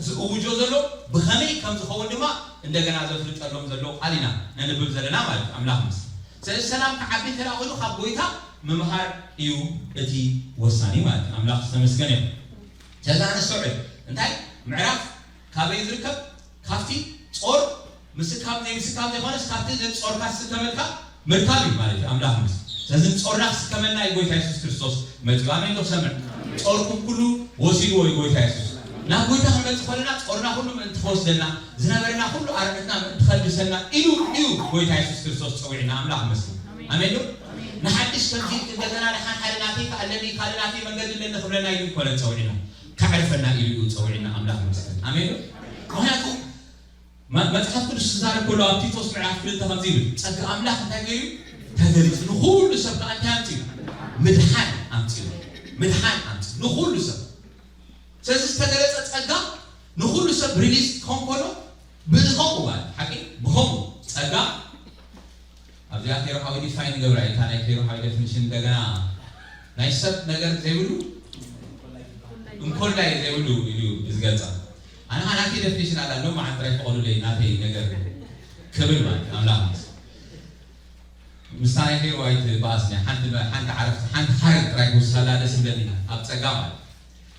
ዝእውጆ ዘሎ ብኸመይ ከም ዝኸውን ድማ እንደገና ዘፍልጠሎም ዘሎ ቃል ኢና ነንብብ ዘለና ማለት እዩ። ኣምላኽ ይመስገን። ስለዚ ሰላም ክዓቢ እንተ ደኣ ኮይኑ ካብ ጎይታ ምምሃር እዩ እቲ ወሳኒ ማለት እዩ። ኣምላኽ ዝተመስገነ ይኹን። ስለዚ ኣነስተውዕል። እንታይ ምዕራፍ ካበይ ዝርከብ? ካብቲ ጾር ምስካም ዘይምስካም ዘይኮነስ ካብቲ ጾርካ ዝስከመልካ ምርካብ እዩ ማለት እዩ። ኣምላኽ ምስ ስለዚ ጾርና ክስከመልና እዩ ጎይታ የሱስ ክርስቶስ መጺኡ። ኣሜን ዶ ክሰምዕ? ጾርኩም ኩሉ ወሲድዎ እዩ ጎይታ የሱስ። ናብ ጎይታ ክንመጽእ ከለና ጾርና ኩሉ ምእንቲ ክወስደልና፣ ዝነበረና ኩሉ ኣርዕትና ምእንቲ ከልግሰልና ኢሉ እዩ ጎይታ የሱስ ክርስቶስ ጸዊዕና። ኣምላኽ ይመስገን። ኣሜን ዶ? ንሓድሽ ከምዚ እንደገና ደሓን ሓደ ናተይ ከኣለኒ ካልእ ናተይ መንገዲ ኣለኒ ክብለና ኢሉ ይኮነን ጸዊዕና። ከዕርፈና ኢሉ እዩ ጸዊዕና። ኣምላኽ ይመስገን። ኣሜን ዶ? ምኽንያቱ መ-፣ መጽሓፍ ቅዱስ ክዛረብ ከሎ ኣብ ቲቶስ ምዕራፍ ክልተ ከምዚ ይብል፣ ጸጋ ኣምላኽ እንታይ ገይሩ? ተገሊጹ። ንኹሉ ሰብ ከኣ እንታይ ኣምጺኡ? ምድሓን ኣምጺኡ። ምድሓን ኣምጺኡ ንኹሉ ሰብ። ስለዚ ዝተገለጸ ጸጋ ንኹሉ ሰብ ሪሊዝ ክኸውን ከሎ ብኸምኡ ማለት ሓቂ ብኸምኡ ጸጋ ኣብዚኣ ኬሮ ሓዊ ዲፋይን ገብራ እታ ናይ ኬሮ ሓዊ ዴፊኒሽን እንደገና ናይ ሰብ ነገር ዘይብሉ እንኮላይ ዘይብሉ ኢሉ እዩ ዝገልጻ። ኣነ ኸዓ ናተይ ዴፊኒሽን ኣላ ሎም መዓልቲ ጥራይ ፈቐዱለይ ናተይ ነገር ክብል ማለት እዩ። ኣምላኽ ይመስገን። ምስታ ናይ ኬሮ ኣይትበኣስኒ። ሓንቲ ሓንቲ ዓረፍቲ ሓንቲ ሓረግ ጥራይ ክውስኸላ ደስ ይብለኒ። ኣብ ጸጋ ማለት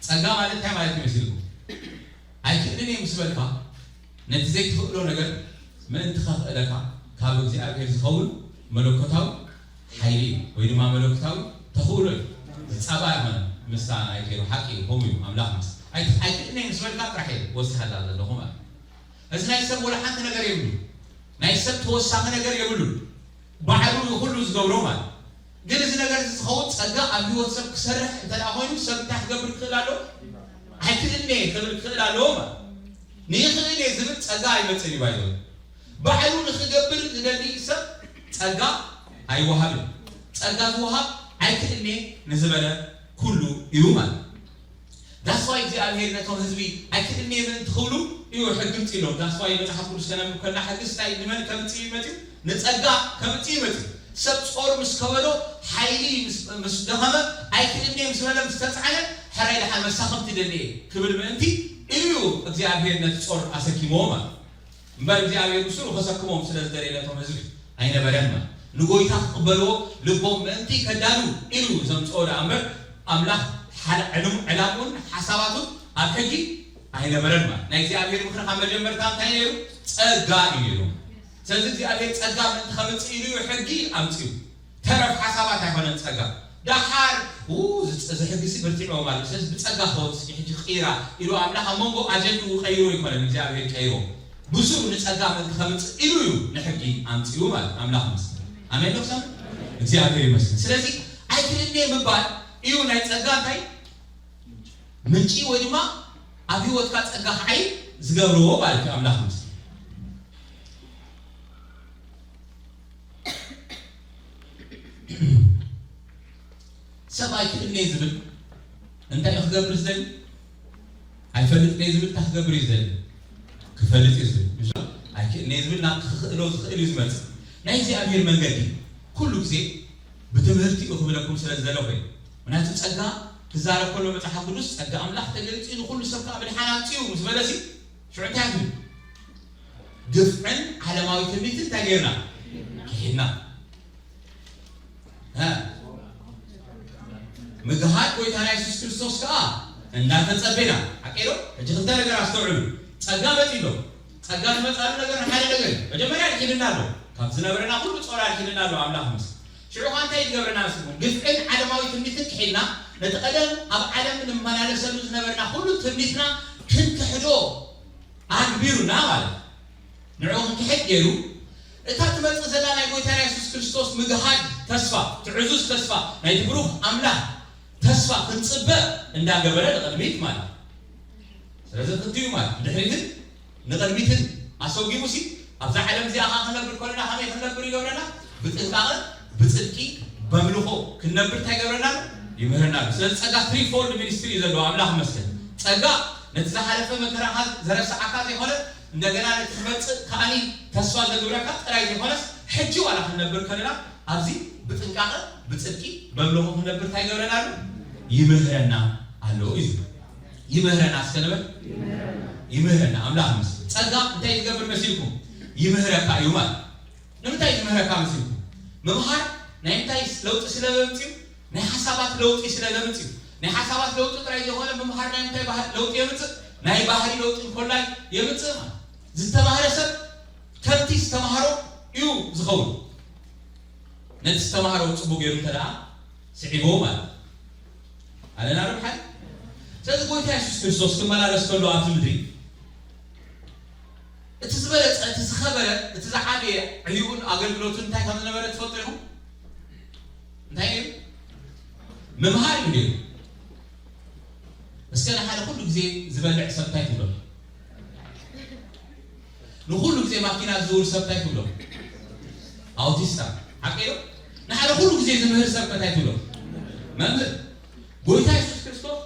ጸጋ ማለት እንታይ ማለት እዩ መሲልኩም? ኣይክእልን እየ ምስ በልካ፣ ነቲ ዘይትኽእሎ ነገር ምእንቲ ከኽእለካ ካብ እግዚኣብሔር ዝኸውን መለኮታዊ ሓይሊ እዩ፣ ወይ ድማ መለኮታዊ ተኽእሎ እዩ። ዝጻባ ኣይኮነን። ምስታ ናይ ኬሩ ሓቂ እዩ፣ ከምኡ እዩ። ኣምላኽ ምስ ኣይ-፣ ኣይክእልን እየ ምስ በልካ ጥራሕ እየ ወሲኸላ ዘለኹ ማለት እዩ። እዚ ናይ ሰብ ወላ ሓንቲ ነገር የብሉ። ናይ ሰብ ተወሳኺ ነገር የብሉን። ባዕሉ እዩ ኩሉ ዝገብሮ ማለት እዩ። ግን እዚ ነገር እዚ ዝኸውን ጸጋ ኣብ ህይወት ሰብ ክሰርሕ እንተ ደኣ ኮይኑ ሰብ እንታይ ክገብር ክኽእል ኣለዎ? ኣይክእልን እየ ክብል ክኽእል ኣለዎ ማለት እዩ። ንይኽእል እየ ዝብል ጸጋ ኣይመጽእን እዩ ባይዘው። ባዕሉ ንኽገብር ዝደሊ ሰብ ጸጋ ኣይወሃብን። ጸጋ ዝወሃብ ኣይክእልን እየ ንዝበለ ኩሉ እዩ ማለት እዩ። That's why እግዚኣብሔር ነቶም ህዝቢ ኣይክእልን እየ ምእንቲ ክብሉ እዩ ሕጊ ምጽኢሎም። That's why መጽሓፍ ቅዱስ ከነንብብ ከለና ሕጊስ ናይ ንመን ከምጽእ እዩ መጺኡ? ንጸጋ ከምጽእ እዩ መጺኡ። ሰብ ጾር ምስ ከበዶ፣ ሓይሊ ምስ፣ ምስ ደኸመ፣ ኣይክእልን እየ ምስ በለ፣ ምስ ተጻዕነ፣ ሕራይ ደሓን መሳኸምቲ ደሊ እየ ክብል ምእንቲ ኢሉ እዩ እግዚኣብሔር ነቲ ጾር ኣሰኪምዎ ማለት እዩ። እምበር እግዚኣብሔር ብስሩ ከሰክሞም ስለ ዝደለየ ነቶም ህዝቢ ኣይነበረን ማለት። ንጎይታ ክቕበልዎ ልቦም ምእንቲ ከዳሉ ኢሉ ዘምጽኦ ደኣ እምበር ኣምላኽ ሓላ-፣ ዕልም-፣ ዕላምኡን ሓሳባቱን ኣብ ሕጊ ኣይነበረን ማለት። ናይ እግዚኣብሔር ምኽሪ ካብ መጀመርታ እንታይ ነይሩ? ጸጋ እዩ ነይሩ። ስለዚ እግዚኣብሔር ጸጋ ምእንቲ ከምጽእ ኢሉ እዩ ሕጊ ኣምጺኡ። ተረፍ ሓሳባት ኣይኮነን ጸጋ። ደሓር፣ ው፣ እዚ፣ እዚ ሕጊ ሲ በርቲዕዎ ማለት እዩ። ስለዚ ብጸጋ ክወጽእ ሕጂ ክቕይራ ኢሉ ኣምላኽ ኣብ መንጎ ኣጀንድኡ ቀይሮ ኣይኮነን፣ እግዚኣብሔር ቀይሮ። ብስሩ ንጸጋ ምእንቲ ከምጽእ ኢሉ እዩ ንሕጊ ኣምጺኡ ማለት እዩ። ኣምላኽ ይመስገን። ኣሜን ዶ ክሰምዕ? እግዚኣብሔር ይመስገን። ስለዚ ኣይክእልን እየ ምባል እዩ ናይ ጸጋ እንታይ? ምንጪ ወይ ድማ ኣብ ህይወትካ ጸጋ ክዓይ ዝገብርዎ ማለት እዩ። ኣምላኽ ይመስገን። ሰብ ኣይክእልን እየ ዝብል እንታይ እዩ ክገብር ዝደሊ? ኣይፈልጥን እየ ዝብል እንታይ ክገብር እዩ ዝደሊ? ክፈልጥ እዩ ዝብል። ምሽ? ኣይክእልን እየ ዝብል ናብ ክኽእሎ ዝኽእል እዩ ዝመጽእ። ናይ እግዚኣብሔር መንገዲ ኩሉ ግዜ ብትምህርቲ እዩ ክብለኩም ስለ ዝደለኹ እየ። ምክንያቱ ጸጋ ክዛረብ ከሎ መጽሓፍ ቅዱስ ጸጋ ኣምላኽ ተገሊጹ እዩ ንኹሉ ሰብ ከኣ ምድሓን ኣምጺኡ ምስ በለሲ ሽዑ እንታይ ትብል? ግፍዕን ዓለማዊ ትምኒትን እንታይ ጌርና? ክሒድና። እ? ምግሃድ ጎይታና የሱስ ክርስቶስ ከኣ እንዳተጸቤና። ሓቂ ዶ? ሕጂ ክልተ ነገር ኣስተውዕሉ። ጸጋ መጺኡ ኣሎ። ጸጋ ዝመጻሉ ነገር ሓደ ነገር እዩ። መጀመርያ ኣድሒንና ኣሎ። ካብ ዝነበረና ኩሉ ጾር ኣድሒንና ኣሎ። ኣምላኽ ይመስገን። ሽዑ ኸኣ እንታይ ይገብረና መስልኩም? ግፍዕን ዓለማዊ ትምኒትን ክሒድና፣ ነቲ ቀደም ኣብ ዓለም ንመላለሰሉ ዝነበርና ኩሉ ትምኒትና ክንክሕዶ ኣግቢሩና ማለት እዩ። ንዕኡ ክንክሕድ ገይሩ፣ እታ ትመጽእ ዘላ ናይ ጎይታና የሱስ ክርስቶስ ምግሃድ ተስፋ፣ ትዕዙዝ ተስፋ፣ ናይቲ ብሩኽ ኣምላኽ ተስፋ ክንጽበ እንዳገበረ ንቕድሚት ማለት እዩ። ስለዚ ክልቲኡ ማለት ብድሕሪትን ንቕድሚትን ኣሰጒሙሲ ኣብዛ ዓለም እዚኣ ኸዓ ክንነብር ከለና ከመይ ክንነብር ይገብረና? ብጥንቃቐ፣ ብጽድቂ፣ በምልኾ ክንነብር እንታይ ይገብረና? ይምህረና ኣሎ። ስለዚ ጸጋ ትሪፎልድ ሚኒስትሪ እዩ ዘለዎ። ኣምላኽ ይመስገን። ጸጋ ነቲ ዝሓለፈ መከራኻ ዘረስዓካ ዘይኮነ፣ እንደገና ነቲ ዝመጽእ ከኣኒ ተስፋ ዘግብረካ ጥራይ ዘይኮነስ፣ ሕጂ ዋላ ክንነብር ከለና ኣብዚ ብጥንቃቐ፣ ብጽድቂ፣ በምልኹ ክንነብር እንታይ ይገብረና ኣሎ? ይምህረና ኣሎ እዩ። ይምህረና እስከ ንበል። ይምህረና። ኣምላኽ ይመስገን። ጸጋ እንታይ ዝገብር መሲልኩም? ይምህረካ እዩ ማለት። ንምንታይ ዝምህረካ መሲልኩም? ምምሃር ናይ እንታይ ለውጢ ስለ ዘምጽኡ? ናይ ሓሳባት ለውጢ ስለ ዘምጽኡ። ናይ ሓሳባት ለውጢ ጥራይ ዘይኮነ፣ ምምሃር ናይ እንታይ ባህሪ ለውጢ የምጽእ? ናይ ባህሪ ለውጢ እንኮላይ የምጽእ ማለት። ዝተማህረ ሰብ ከምቲ ዝተማህሮ እዩ ዝኸውን። ነቲ ዝተማህሮ ጽቡቅ ገይሩ እንተ ደኣ ስዒብዎ ማለት እዩ። ኣለና ዶ ብሓቂ? ስለዚ ጎይታ የሱስ ክርስቶስ ክመላለስ ከሎ ኣብቲ ምድሪ፣ እቲ ዝበለጸ፣ እቲ ዝኸበረ፣ እቲ ዝዓበየ ዕዩኡን ኣገልግሎቱን እንታይ ከም ዝነበረ ትፈልጡ ኢኹም? እንታይ እዩ? ምምሃር እዩ ነይሩ። እስከ ንሓደ ኩሉ ግዜ ዝበልዕ ሰብ እንታይ ትብሎ? ንኹሉ ግዜ ማኪና ዝዝውር ሰብ እንታይ ትብሎ? ኣውቲስታ። ሓቂ ዶ? ንሓደ ኩሉ ግዜ ዝምህር ሰብ እንታይ ትብሎ? መምህር። ጎይታ የሱስ ክርስቶስ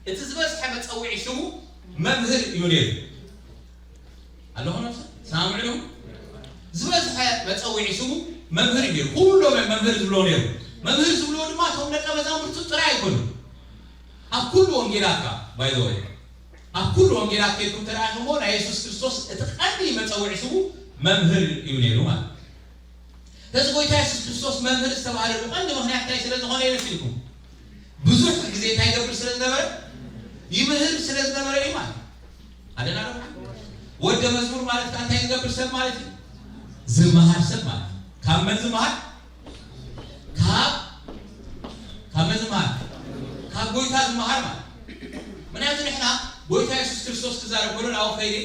እቲ ዝበዝሐ መጸውዒ ስሙ መምህር እዩ ነይሩ። ኣለኹም ነብሰ? ሰማምዑ ዶ? ዝበዝሐ መጸውዒ ስሙ መምህር እዩ ነይሩ። ኩሎም እዮም መምህር ዝብልዎ ነይሩ። መምህር ዝብልዎ ድማ እቶም ደቀ መዛሙርቱ ጥራይ ኣይኮኑን። ኣብ ኩሉ ወንጌላት ከኣ፣ by the way፣ ኣብ ኩሉ ወንጌላት ከይድኩም ተረኣኹምዎ፣ ናይ የሱስ ክርስቶስ እቲ ቀንዲ መጸውዒ ስሙ መምህር እዩ ነይሩ ማለት እዩ። ስለዚ ጎይታ የሱስ ክርስቶስ መምህር ዝተባህለሉ ቀንዲ ምኽንያት እንታይ ስለ ዝኾነ እዩ መሲልኩም? ብዙሕ ግዜ እንታይ ይገብር ስለ ዝነበረ? ይምህር ስለ ዝነበረ እዩ ማለት እዩ። ኣለና ዶ? ወደ መዝሙር ማለት ከኣ እንታይ ዝገብር ሰብ ማለት እዩ? ዝመሃር ሰብ ማለት እዩ። ካብ መን ዝመሃር? ካብ፣ ካብ መን ዝመሃር? ካብ ጎይታ ዝመሃር ማለት እዩ። ምኽንያቱ ንሕና ጎይታ የሱስ ክርስቶስ ክዛረብ ከሎ ናብኡ ከይደ፣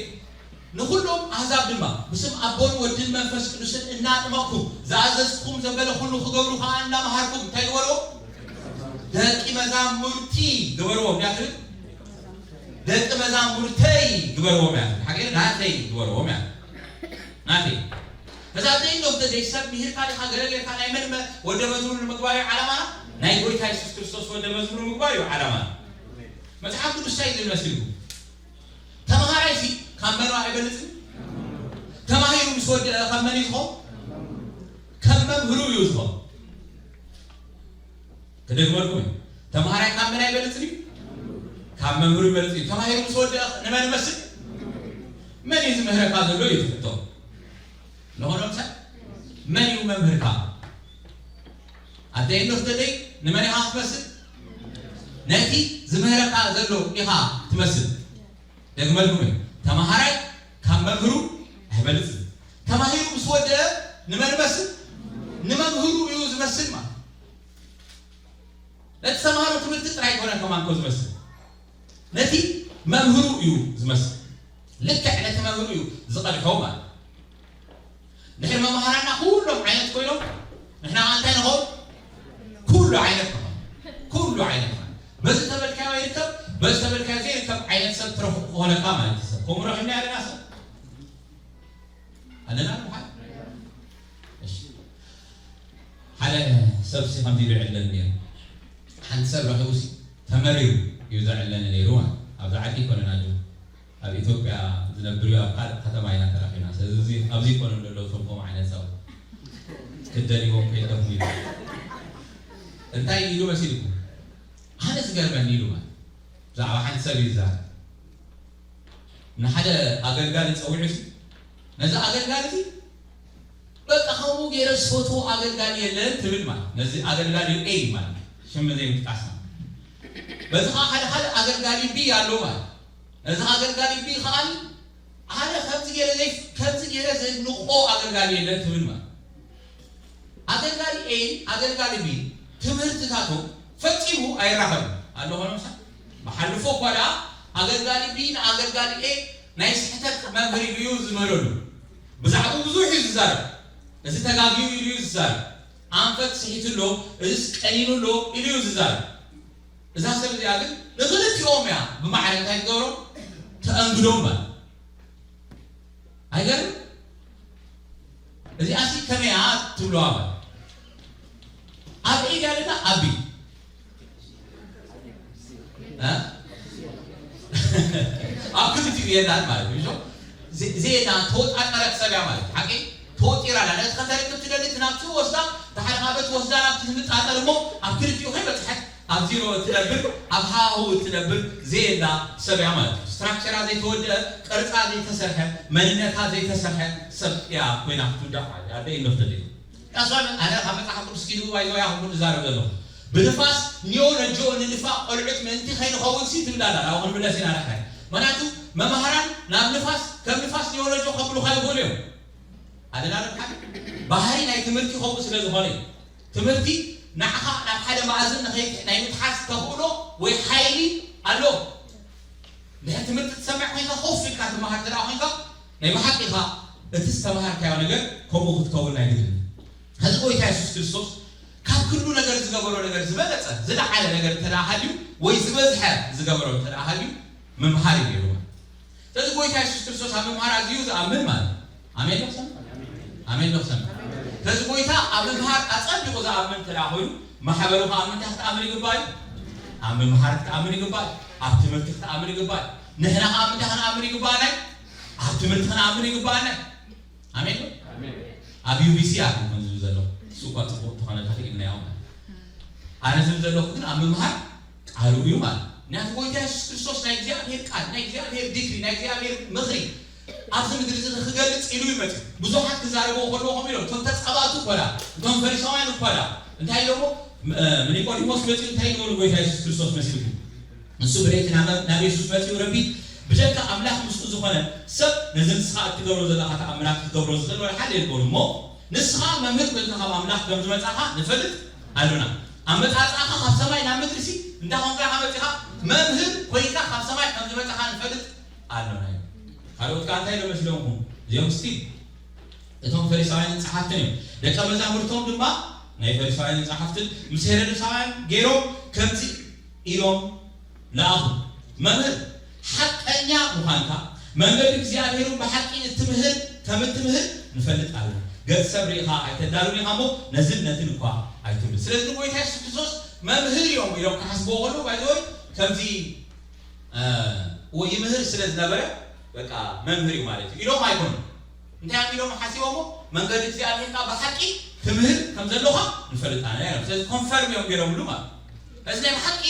ንኹሎም ኣህዛብ ድማ ብስም ኣቦን ወድን መንፈስ ቅዱስን እናጥመቕኩም ዝኣዘዝኩኹም ዘበለ ኩሉ ክገብሩ ከኣ እናመሃርኩም እንታይ ግበርዎ? ደቂ መዛሙርቲ ግበርዎም። እንዲያ ትብል? ደቂ መዛሙርተይ ግበርዎም እያ ትብል። ሓቂ ናተይ ግበርዎም እያ። ናተይ። ከዛ ደይ ኖፍ ደይ ሰብ ምሂርካ ዲኻ ገለ ጌርካ ናይ መን መ-፣ ወደ መዝሙር ንምግባር እዩ ዓላማና? ናይ ጎይታ የሱስ ክርስቶስ ወደ መዝሙር ምግባር እዩ ዓላማና። መጽሓፍ ቅዱስ እንታይ ዝብል መሲልኩም? ተምሃራይሲ ካብ መን ኣይበልጽን? ተማሂሩ ምስ ወደአ ካብ መን እዩ ዝኸውን? ከም መምህሩ እዩ ዝኸውን። ክደግመልኩም እዩ። ተምሃራይ ካብ መን ኣይበልጽን እዩ? ካብ መምህሩ ይበልጽ እዩ። ተማሂሩ ምስ ወደአ ንመን ይመስል? መን እዩ ዝምህረካ ዘሎ እዩ እቲ ሕቶ። ንኾኖም ሰብ መን እዩ መምህርካ? ኣደ ኖፍ ደደይ ንመን ኢኻ ትመስል? ነቲ ዝምህረካ ዘሎ ኢኻ ትመስል። ደግመልኩም እዩ። ተማሃራይ ካብ መምህሩ ኣይበልጽን። ተማሂሩ ምስ ወደአ ንመን ይመስል? ንመምህሩ እዩ ዝመስል ማለት። ነቲ ዝተምሃሮ ትምህርቲ ጥራይ ኣይኮነን ከማን እኮ ዝመስል። ነቲ መምህሩ እዩ ዝመስል። ልክዕ ነቲ መምህሩ እዩ ዝቐድሖ ማለት። ድሕሪ መምሃራና ኩሎም ዓይነት ኮይኖም ንሕና ከኣ እንታይ ንኸውን? ኩሉ ዓይነት ንኸውን። ኩሉ ዓይነት ንኸውን። በዚ ተበልካዮ ይርከብ፣ በዚ ተበልካዮ ዘይርከብ ዓይነት ሰብ ትረኽቡ ክኾነካ ማለት እዩ። ሰብ ከምኡ ረኺብና ኣለና ሰብ? ኣለና ምዃን? እሺ። ሓደ ሰብሲ ከምዚ ኢሉ ይዕለኒ ነይሩ። ሓንቲ ሰብ ረኺቡሲ ተመሪሩ እዩ ዘዕለኒ ነይሩ ማለት። ኣብዚ ዓዲ ኣይኮነን ኣጆ። ኣብ ኢትዮጵያ ዝነብር እዩ፣ ኣብ ካልእ ከተማ ኢና ተራኺብና። ስለዚ ኣብዚ፣ ኣብዚ ኣይኮነን ዘለዉ እቶም ከምኡ ዓይነት ሰባት። ክደልይዎም ከይደኹም ኢሉ። እንታይ ኢሉ መሲልኩም? ኣነ ዝገርመኒ ኢሉ ማለት። ብዛዕባ ሓንቲ ሰብ እዩ ዝዛረብ። ንሓደ ኣገልጋሊ ጸዊዑ ሲ፣ ነዚ ኣገልጋሊ እዚ በቃ ከምኡ ገይረ ዝፈትዎ ኣገልጋሊ የለን ትብል ማለት። ነዚ ኣገልጋሊ ኤ ማለት ሽም ዘይምጥቃስ ማለት። በዚ ኸዓ ሓደ ካልእ ኣገልጋሊ ቢ ኣሎ ማለት። ነዚ ኣገልጋሊ ቢ ኸዓ ኣነ ከምዚ ገይረ ዘይ-፣ ከምዚ ገይረ ዘድንቆ ኣገልጋሊ የለን ትብል ማለት። ኣገልጋሊ ኤ፣ ኣገልጋሊ ቢ ትምህርትታቶም ፈጺሙ ኣይራኸብን ኣሎ። ኾኖም ሳ-፣ ብሓልፎ እኳ ደኣ ኣገልጋሊ ቢ ንኣገልጋሊ ኤ ናይ ስሕተት መምህር ኢሉ እዩ ዝምህረሉ። ብዛዕባኡ ብዙሕ እዩ ዝዛረብ። እዚ ተጋግዩ ኢሉ እዩ ዝዛረብ። ኣንፈት ስሒቱ ኣሎ፣ እዚስ ቀኒኑ ኣሎ ኢሉ እዩ ዝዛረብ። እዛ ሰብ እዚኣ ግን ንኽልቲኦም እያ ብማዕረ እንታይ ትገብሮም? ተኣንግዶም ማለት። ኣይገርም? እዚኣሲ ከመይ እያ ትብሎ? ኣባ ኣብ ኤድ ኣለና፣ ኣብ ቢ እ? ኣብ ክልቲኡ የላን ማለት እዩ። ዜና ተወጣጠረት ሰብ እያ ማለት ሓቂ ተወጢራ ኣላ። ነቲ ከተርክብ ትደሊ እቲ ናብቲ ወስዳ ድሓር ካብ እቲ ወስዳ ናብቲ ትምጣጠር እሞ ኣብ ክልቲኡ ከይበፅሐት ኣብ ዚሮ እትነብር ኣብ ሃሁ እትነብር ዜና ሰብ እያ ማለት እዩ። ስትራክቸራ ዘይተወደአ ቅርፃ ዘይተሰርሐ መንነታ ዘይተሰርሐ ሰብ እያ ኮይና ክትውዳእ ማለት እዩ። ኣደ ኢንዶ ተደዩ ዳስዋን ኣነ ካብ መፅሓፍ ቅዱስ ኪዱ ባይዘ ያ ሁሉ ዝዛረብ ዘለኹ ብንፋስ ኒዮሎጆ ንልፋ ቆልዑት ምእንቲ ከይንኸውን ሲ ትብል ኣላ። ናብ ክንምለስ ኢና ዳሕራይ። ምክንያቱ መማህራን ናብ ንፋስ ከም ንፋስ ኒዮሎጆ ከብሉኻ ይኽእሉ እዮም። ኣደና ርብሓ ባህሪ ናይ ትምህርቲ ከምኡ ስለ ዝኾነ እዩ። ትምህርቲ ንዓኻ ናብ ሓደ መኣዝን ንኸይትሕ ናይ ምትሓዝ ተኽእሎ ወይ ሓይሊ ኣሎ። ድሕሪ ትምህርቲ ትሰምዕ ኮይንካ ኮፍ ኢልካ ትመሃር ተደኣ ኮይንካ ናይ ብሓቂ ኢኻ እቲ ዝተምሃርካዮ ነገር ከምኡ ክትከውን ናይ ግድን። ከዚ ጎይታ የሱስ ክርስቶስ ካብ ኩሉ ነገር ዝገበሮ ነገር ዝበለጸ ዝለዓለ ነገር እንተ ደኣ ሃልዩ ወይ ዝበዝሐ ዝገበሮ እንተ ደኣ ሃልዩ ምምሃር እዩ ነይሩ። ስለዚ ጎይታ የሱስ ክርስቶስ ኣብ ምምሃር ኣዝዩ ዝኣምን ማለት እዩ። ኣሜን ዶ ክሰምዕ? ኣሜን ዶ ክሰምዕ? ስለዚ ጎይታ ኣብ ምምሃር ኣጸቢቑ ዝኣምን እንተ ደኣ ኮይኑ ማሕበሩ ከዓ ኣብ ምንታይ ክትኣምን ይግባእ እዩ? ኣብ ምምሃር ክትኣምን ይግባእ እዩ። ኣብ ትምህርቲ ክትኣምን ይግባእ እዩ። ንሕና ከዓ ምንታይ ክንኣምን ይግባእ ናይ ኣብ ትምህርቲ ክንኣምን ይግባእ ናይ ኣሜን ዶ? ኣብ ዩቢሲ ኣኹም ዝብል ዘለኹ እሱ እኳ ፅቡቅ እንተኾነ ተኽኢልና ያው ኣነ ዝብል ዘለኹ ግን ኣብ ምምሃር ቃሉ እዩ ማለት ምክንያቱ ጎይታ የሱስ ክርስቶስ ናይ እግዚኣብሔር ቃል ናይ እግዚኣብሔር ዲግሪ ናይ እግዚኣብሔር ምኽሪ ኣብዚ ምድሪ እዚ ክገልፅ ኢሉ ይመፅእ ብዙሓት ክዛረበው ከለዎ ከምኡ ኢሎም እቶም ተፃባእቱ እኮዳ እቶም ፈሪሳውያን እኮዳ እንታይ ኢሎሞ ንኒቆዲሞስ መፅኡ እንታይ ኢልዎ ንጎይታ የሱስ ክርስቶስ መሲልኩም ንሱ ብለይቲ ናብ የሱስ መፂኡ ረቢ ብጀካ ኣምላኽ ምስኡ ዝኾነ ሰብ ነዚ ንስኻ እትገብሮ ዘለኻ ተኣምራት ክትገብሮ ዝኽእል ወላ ሓደ የልቦን እሞ ንስኻ መምህር ኮይንካ ካብ ኣምላኽ ከም ዝመፃኻ ንፈልጥ ኣሎና ኣመፃፅኣኻ ካብ ሰማይ ናብ ምድሪ ሲ እንታይ ኮንካ ኢኻ መፂኻ መምህር ኮይንካ ካብ ሰማይ ከም ዝመፃኻ ንፈልጥ ኣሎና እዩ ካልኦት ከዓ እንታይ ዶ መሲሎምኩም እዚኦም ስቲ እቶም ፈሪሳውያንን ጸሓፍትን እዮም። ደቀ መዛሙርቶም ድማ ናይ ፈሪሳውያንን ጸሓፍትን ምስ ሄሮድሳውያን ገይሮም ከምዚ ኢሎም ለኣኹ፣ መምህር፣ ሓቀኛ ምዃንካ መንገዲ እግዚኣብሔርን ብሓቂ እትምህር ከም እትምህር ንፈልጥ ኣለና። ገጽ ሰብ ርኢኻ ኣይተዳሉን ኢኻ እሞ ነዝን ነትን እኳ ኣይትብል። ስለዚ ንጎይታ የሱስ ክርስቶስ መምህር እዮም ኢሎም ክሓስብዎ ከለዉ ባይዘወይ ከምዚ ይምህር ስለ ዝነበረ በቃ መምህር እዩ ማለት እዩ ኢሎም ኣይኮኑን። እንታይ እዮም ኢሎም ሓሲቦሞ መንገዲ እግዚኣብሔር ካ ብሓቂ ትምህር ከም ዘለኻ ንፈልጥ ኣና እዮም ስለዚ ኮንፈርም እዮም ገይሮምሉ ማለት እዚ ናይ ብሓቂ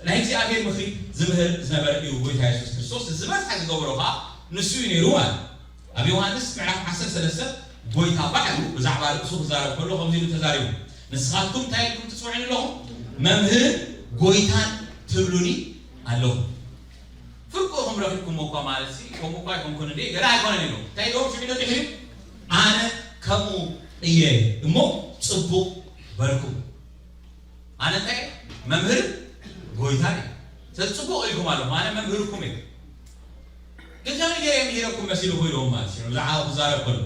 ናይ እግዚኣብሔር ምኽሪ ዝምህር ዝነበረ እዩ ጎይታ የሱስ ክርስቶስ ዝበዝሐ ዝገብሮ ከዓ ንሱ እዩ ነይሩ ማለት ኣብ ዮሃንስ ምዕራፍ ዓሰርተ ሰለስተ ጎይታ ባዕሉ ብዛዕባ ርእሱ ክዛረብ ከሎ ከምዚ ኢሉ ተዛሪቡ ንስኻትኩም እንታይ ኢልኩም ትፅውዕኒ ኣለኹም መምህርን ጎይታን ትብሉኒ ኣለኹም ፍርቁ ኢኹም ረኺብኩሞ እኳ ማለት ሲ ከምኡ እኳ ኣይኮንኩን እንዴ ገለ ኣይኮነን ኢሉ እንታይ ኢልዎም ሽዑ ኢሉ ድሕሪኡ ኣነ ከምኡ እየ እሞ ጽቡቕ በልኩም ኣነ እንታይ መምህር ጎይታ እየ ስለዚ ጽቡቕ ኢልኩም ኣለኹም ኣነ መምህርኩም እየ ግን ከመይ ገይረ ምሂረኩም መሲሉ ኮይልዎም ማለት እዩ ብዛዕባ ክዛረብ ከሎ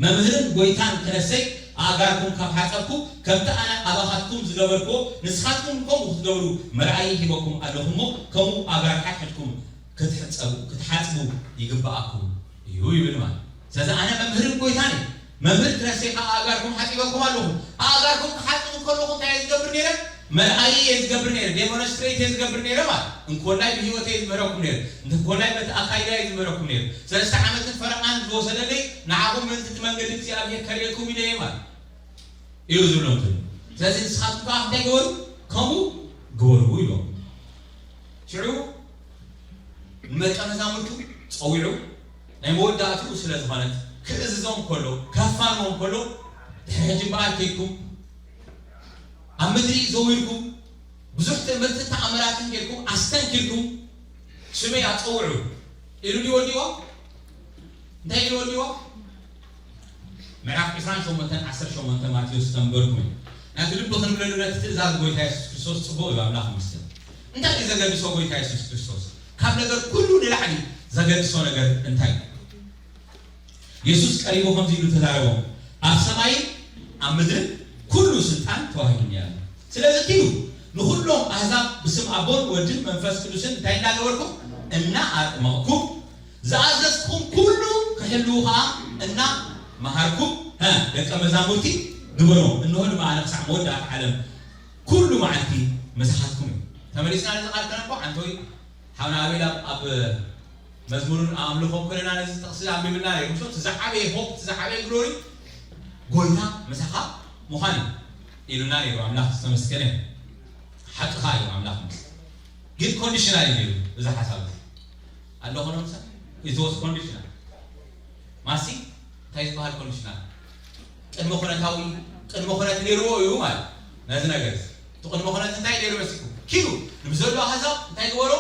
መምህርን ጎይታን ክነሰይ ኣእጋርኩም ካብ ሓጸብኩ ከምቲ ኣነ ኣባኻትኩም ዝገበርክዎ ንስኻትኩም ከምኡ ክትገብሩ መርኣይ ሂበኩም ኣለኹ እሞ ከምኡ ኣእጋር ሓድሕድኩም ክትሕጸቡ ክትሓጽቡ ይግብኣኩም እዩ ይብል ማለት ስለዚ ኣነ መምህርን ጎይታን እዩ መምህር ክነሰይ ከዓ ኣእጋርኩም ሓጺበኩም ኣለኹ ኣእጋርኩም ክሓጽብ ከለኹ እንታይ እየ ዝገብር ነይረ መርኣይ እየ ዝገብር ነይረ ዴሞንስትሬት እየ ዝገብር ነይረ ማለት እንኮላይ ብህይወት እየ ዝምህረኩም ነይረ እንኮላይ በቲ ኣካይዳ እየ ዝምህረኩም ነይረ ሰለስተ ዓመትን ፈረቓን ዝወሰደለይ ንዓኹም ምእንቲ እቲ መንገዲ እግዚኣብሔር ከርእየኩም ኢለ እየ ማለት እዩ ዝብሎም ዘሎ ስለዚ ንስኻትኩም ከዓ እንታይ ግበሩ ከምኡ ግበሩ ኢሎም ሽዑ ንመቀ መዛሙርቱ ፀዊዑ ናይ መወዳእትኡ ስለ ዝኾነት ክእዝዞም ከሎ ከፋንዎም ከሎ ድሕሪ ሕጂ እምበኣር ከይድኩም ኣብ ምድሪ ዘዊርኩም ብዙሕ ትእምርትን ተኣምራትን ጌርኩም ኣስተንኪርኩም ሽመይ ኣፀውዑ ኢሉ ድዩ ወዲዎ እንታይ ኢሉ ወዲዎ ምዕራፍ ዕስራን ሸሞንተን ዓሰርተ ሸሞንተ ማቴዎስ ተንበርኩም እዩ ናቲ ልቢ ክንብለሉ ነቲ ትእዛዝ ጎይታ የሱስ ክርስቶስ ፅቡቅ እዩ ኣምላኽ ይመስገን እንታይ እዩ ዘገድሶ ጎይታ የሱስ ክርስቶስ ካብ ነገር ኩሉ ንላዕሊ ዘገድሶ ነገር እንታይ እዩ የሱስ ቀሪቡ ከምዚ ኢሉ ተዛረቦም፣ ኣብ ሰማይን ኣብ ምድርን ኩሉ ስልጣን ተዋሂቡኒ ኣሎ። ስለዚ ኪዱ ንኹሎም ኣህዛብ ብስም ኣቦን ወድን መንፈስ ቅዱስን እንታይ እንዳገበርኩም? እናኣጥመቕኩም ዝኣዘዝኩም ኩሉ ክሕልዉ ኸዓ እናመሃርኩም ደቀ መዛሙርቲ ግበሮም። እንሆ ድማ ኣነ ክሳዕ መወዳእታ ዓለም ኩሉ መዓልቲ ምሳኻትኩም እየ። ተመሊስና ነዚ ቃል ከነንብቦ፣ ሓንቶይ ሓውና ኣቤል ኣብ፣ ኣብ መዝሙርን ኣምልኾን ኮለና ነዚ ጥቕሲ ኣንቢብልና ነይሩ። ምሽ እቲ ዝዓበየ ሆፕ፣ እቲ ዝዓበየ ግሎሪ ጎይታ ምሳኻ ምዃን እዩ ኢሉና ነይሩ። ኣምላኽ ዝተመስገነ። ሓቅኻ እዩ ኣምላኽ ምስ ግን ኮንዲሽናል እዩ ነይሩ እዚ ሓሳብ እዚ። ኣለኹ ዶ ምሳሌ? It was conditional። ማሲ እንታይ ዝበሃል ኮንዲሽናል? ቅድመ ኩነታዊ፣ ቅድመ ኩነት ነይርዎ እዩ ማለት ነዚ ነገር እዚ። እቲ ቅድመ ኩነት እንታይ ነይሩ መሲልኩም? ኪዱ ንብዘሎ ኣህዛብ እንታይ ግበሮ?